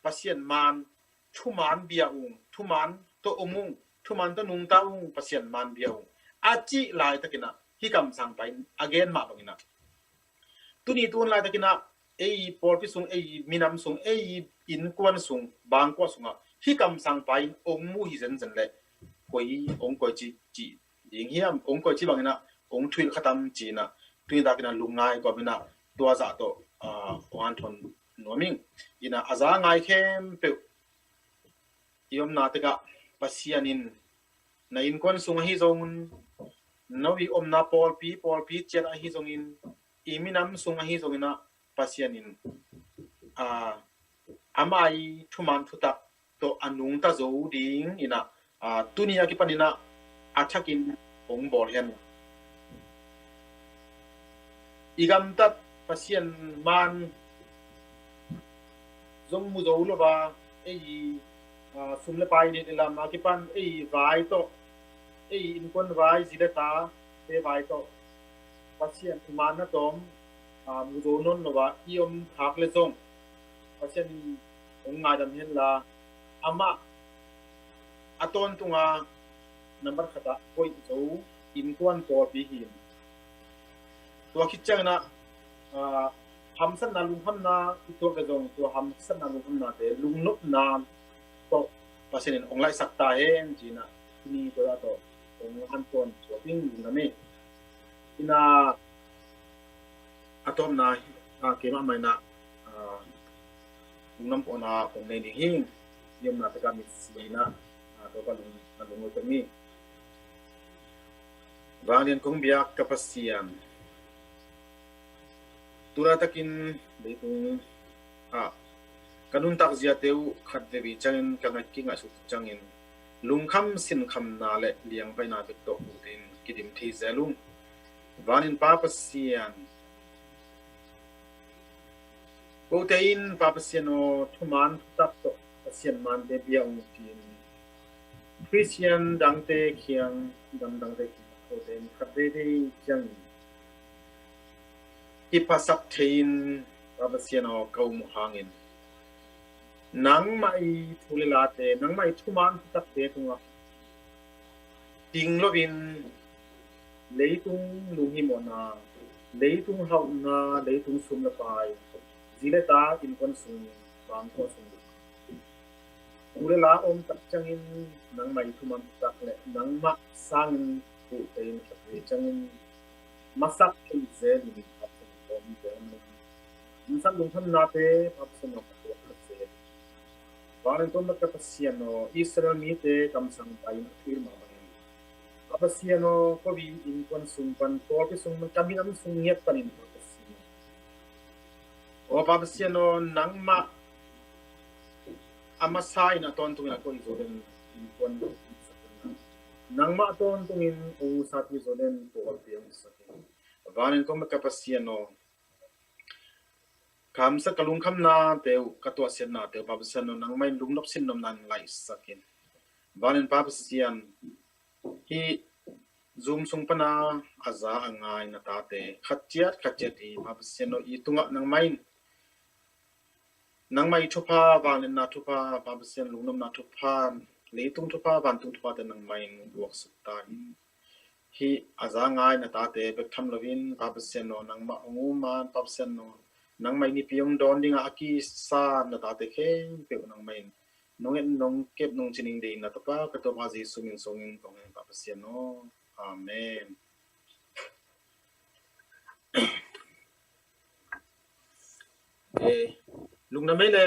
Pasian maan, thumaan bia ung, thumaan tawh om ung, thumaan tawh nungta ung, Pasian maan bia ung, a cih laitakin ah hih kamsangpa in a gen mah bangin ah tuni tun laitakin ah ei pawlpi sung, ei minam sung, ei innkuan sung, bangkua sungah hih kamsangpa in ong mu hi zenzen leh koi ong koici cih ding hiam, ong koici bangin ah ong thuhilh kha tam ci-in ah tuni takin ah lungngai kawmin ah tua zah tawh, ah, ong hanthawn nuam ing. In ah a za ngai khempeuh i omna tekah Pasian in na innkuan sung ahi zongin, no i omna pawlpi, pawlpi ciat ahi zongin, i minam sung ahi zongin ah Pasian in a, amah i thuman thutak tawh a nungta zo ding in ah, a, tuni a kipan in ah a thakin hong bawl hen. I gamtat Pasian man zong mu zo lo a, ei, a, sum le pai deihlam a kipan ei vai tawh, ei innkuan vai, zi le ta te vai tawh Pasian i man na tawm, a, mu zo nawn lo a i om khak le zong Pasian in hong ngaidam hen la, amah a tawntunga nambat khat ah koih zo innkuan pawlpi hi. Tua khit ciangin ah, a, hamsatna, lunghamna i tuak le zong tua hamsatna, lunghamnate lungnopna tawh Pasian in hong laihsak ta hen ci-in ah, tuni tua tawh hong hanthawn suak ding lungdam hi. Ina a tawpna, a, keimah mah in ah, a, lungdam pawlna hong nei ding hi. I omna tak ah mitsi in ah, a, Topa lung, a lungdam hi. Vanglian kong biak ka Pasian, tu laitakin leitung ah ka nuntak ziate uh khat veve ciangin ka ngaih, kingaihsut ciangin lungkham sinkhamna le liangpaina bek tawh kote in kidim thei zel ung. Vanin Pa Pasian, kote in Pa Pasian aw, thuman thutak tawh Pasian mante bia ung ci-in Khristian dangte kiang, dangdangte kiang kote in khat veivei ciangin kiphasak thei-in Pa Pasian aw, ka um uh hangin nangmah i thu le late, nangmah i thuman thutakte tungah ting loin leitung lunghimawhna, leitung hauhna, leitung sum le pai, zi le ta, innkuan sung, bangkua sung, thu le la om tak ciangin nangmah i thuman thutak le nangmah sangin kote in khat veve ciangin masak thei zel in Pa Pasian aw, ka um zel. Insan lungkhamnate Pa Pasian aw, ka tuak kha zel. Vanglian tawmna ka Pasian aw, Israel mite kamsang pai in a thuhilh mah bangin Pa Pasian aw, ko innkuan sung pan, pawlpi sung pan, ka minam sung ngiat panin Pa Pasian aw, aw Pa Pasian aw, nangmah a masa in a tawntungin a koih zo den innkuan, nangmah a tawntungin hong musapi zo den pawlpi hong sak in. Vanglian tawmna ka Pasian aw, ka hamsat, ka lungkhamnate uh, ka tuahsiatnate uh Pa Pasian aw, nangmah in lungnop sinnopna in laihsak in. Vanglian Pa Pasian, hih Zoom sung pana a za a ngai na tate khat ciat khat ciat hi Pa Pasian aw, i tungah nangmah in nangmah i thupha, vangliatna thupha, Pa Pasian lungnopna thupha, leitung thupha, vantung thuphate nangmah in guaksuk ta in. Hih a za ngai na tate bek tham loin Pa Pasian aw, nangmah hong um a, Pa Pasian aw, nangmah i Nipi hong dawn dingah a kisa na tate khempeuh nangmah in nong et, nong kep, nong cining deihin na tapa ka Topa Jesu min sungin kong ngen Pa Pasian aw. Amen. Eh, lungdam ei le.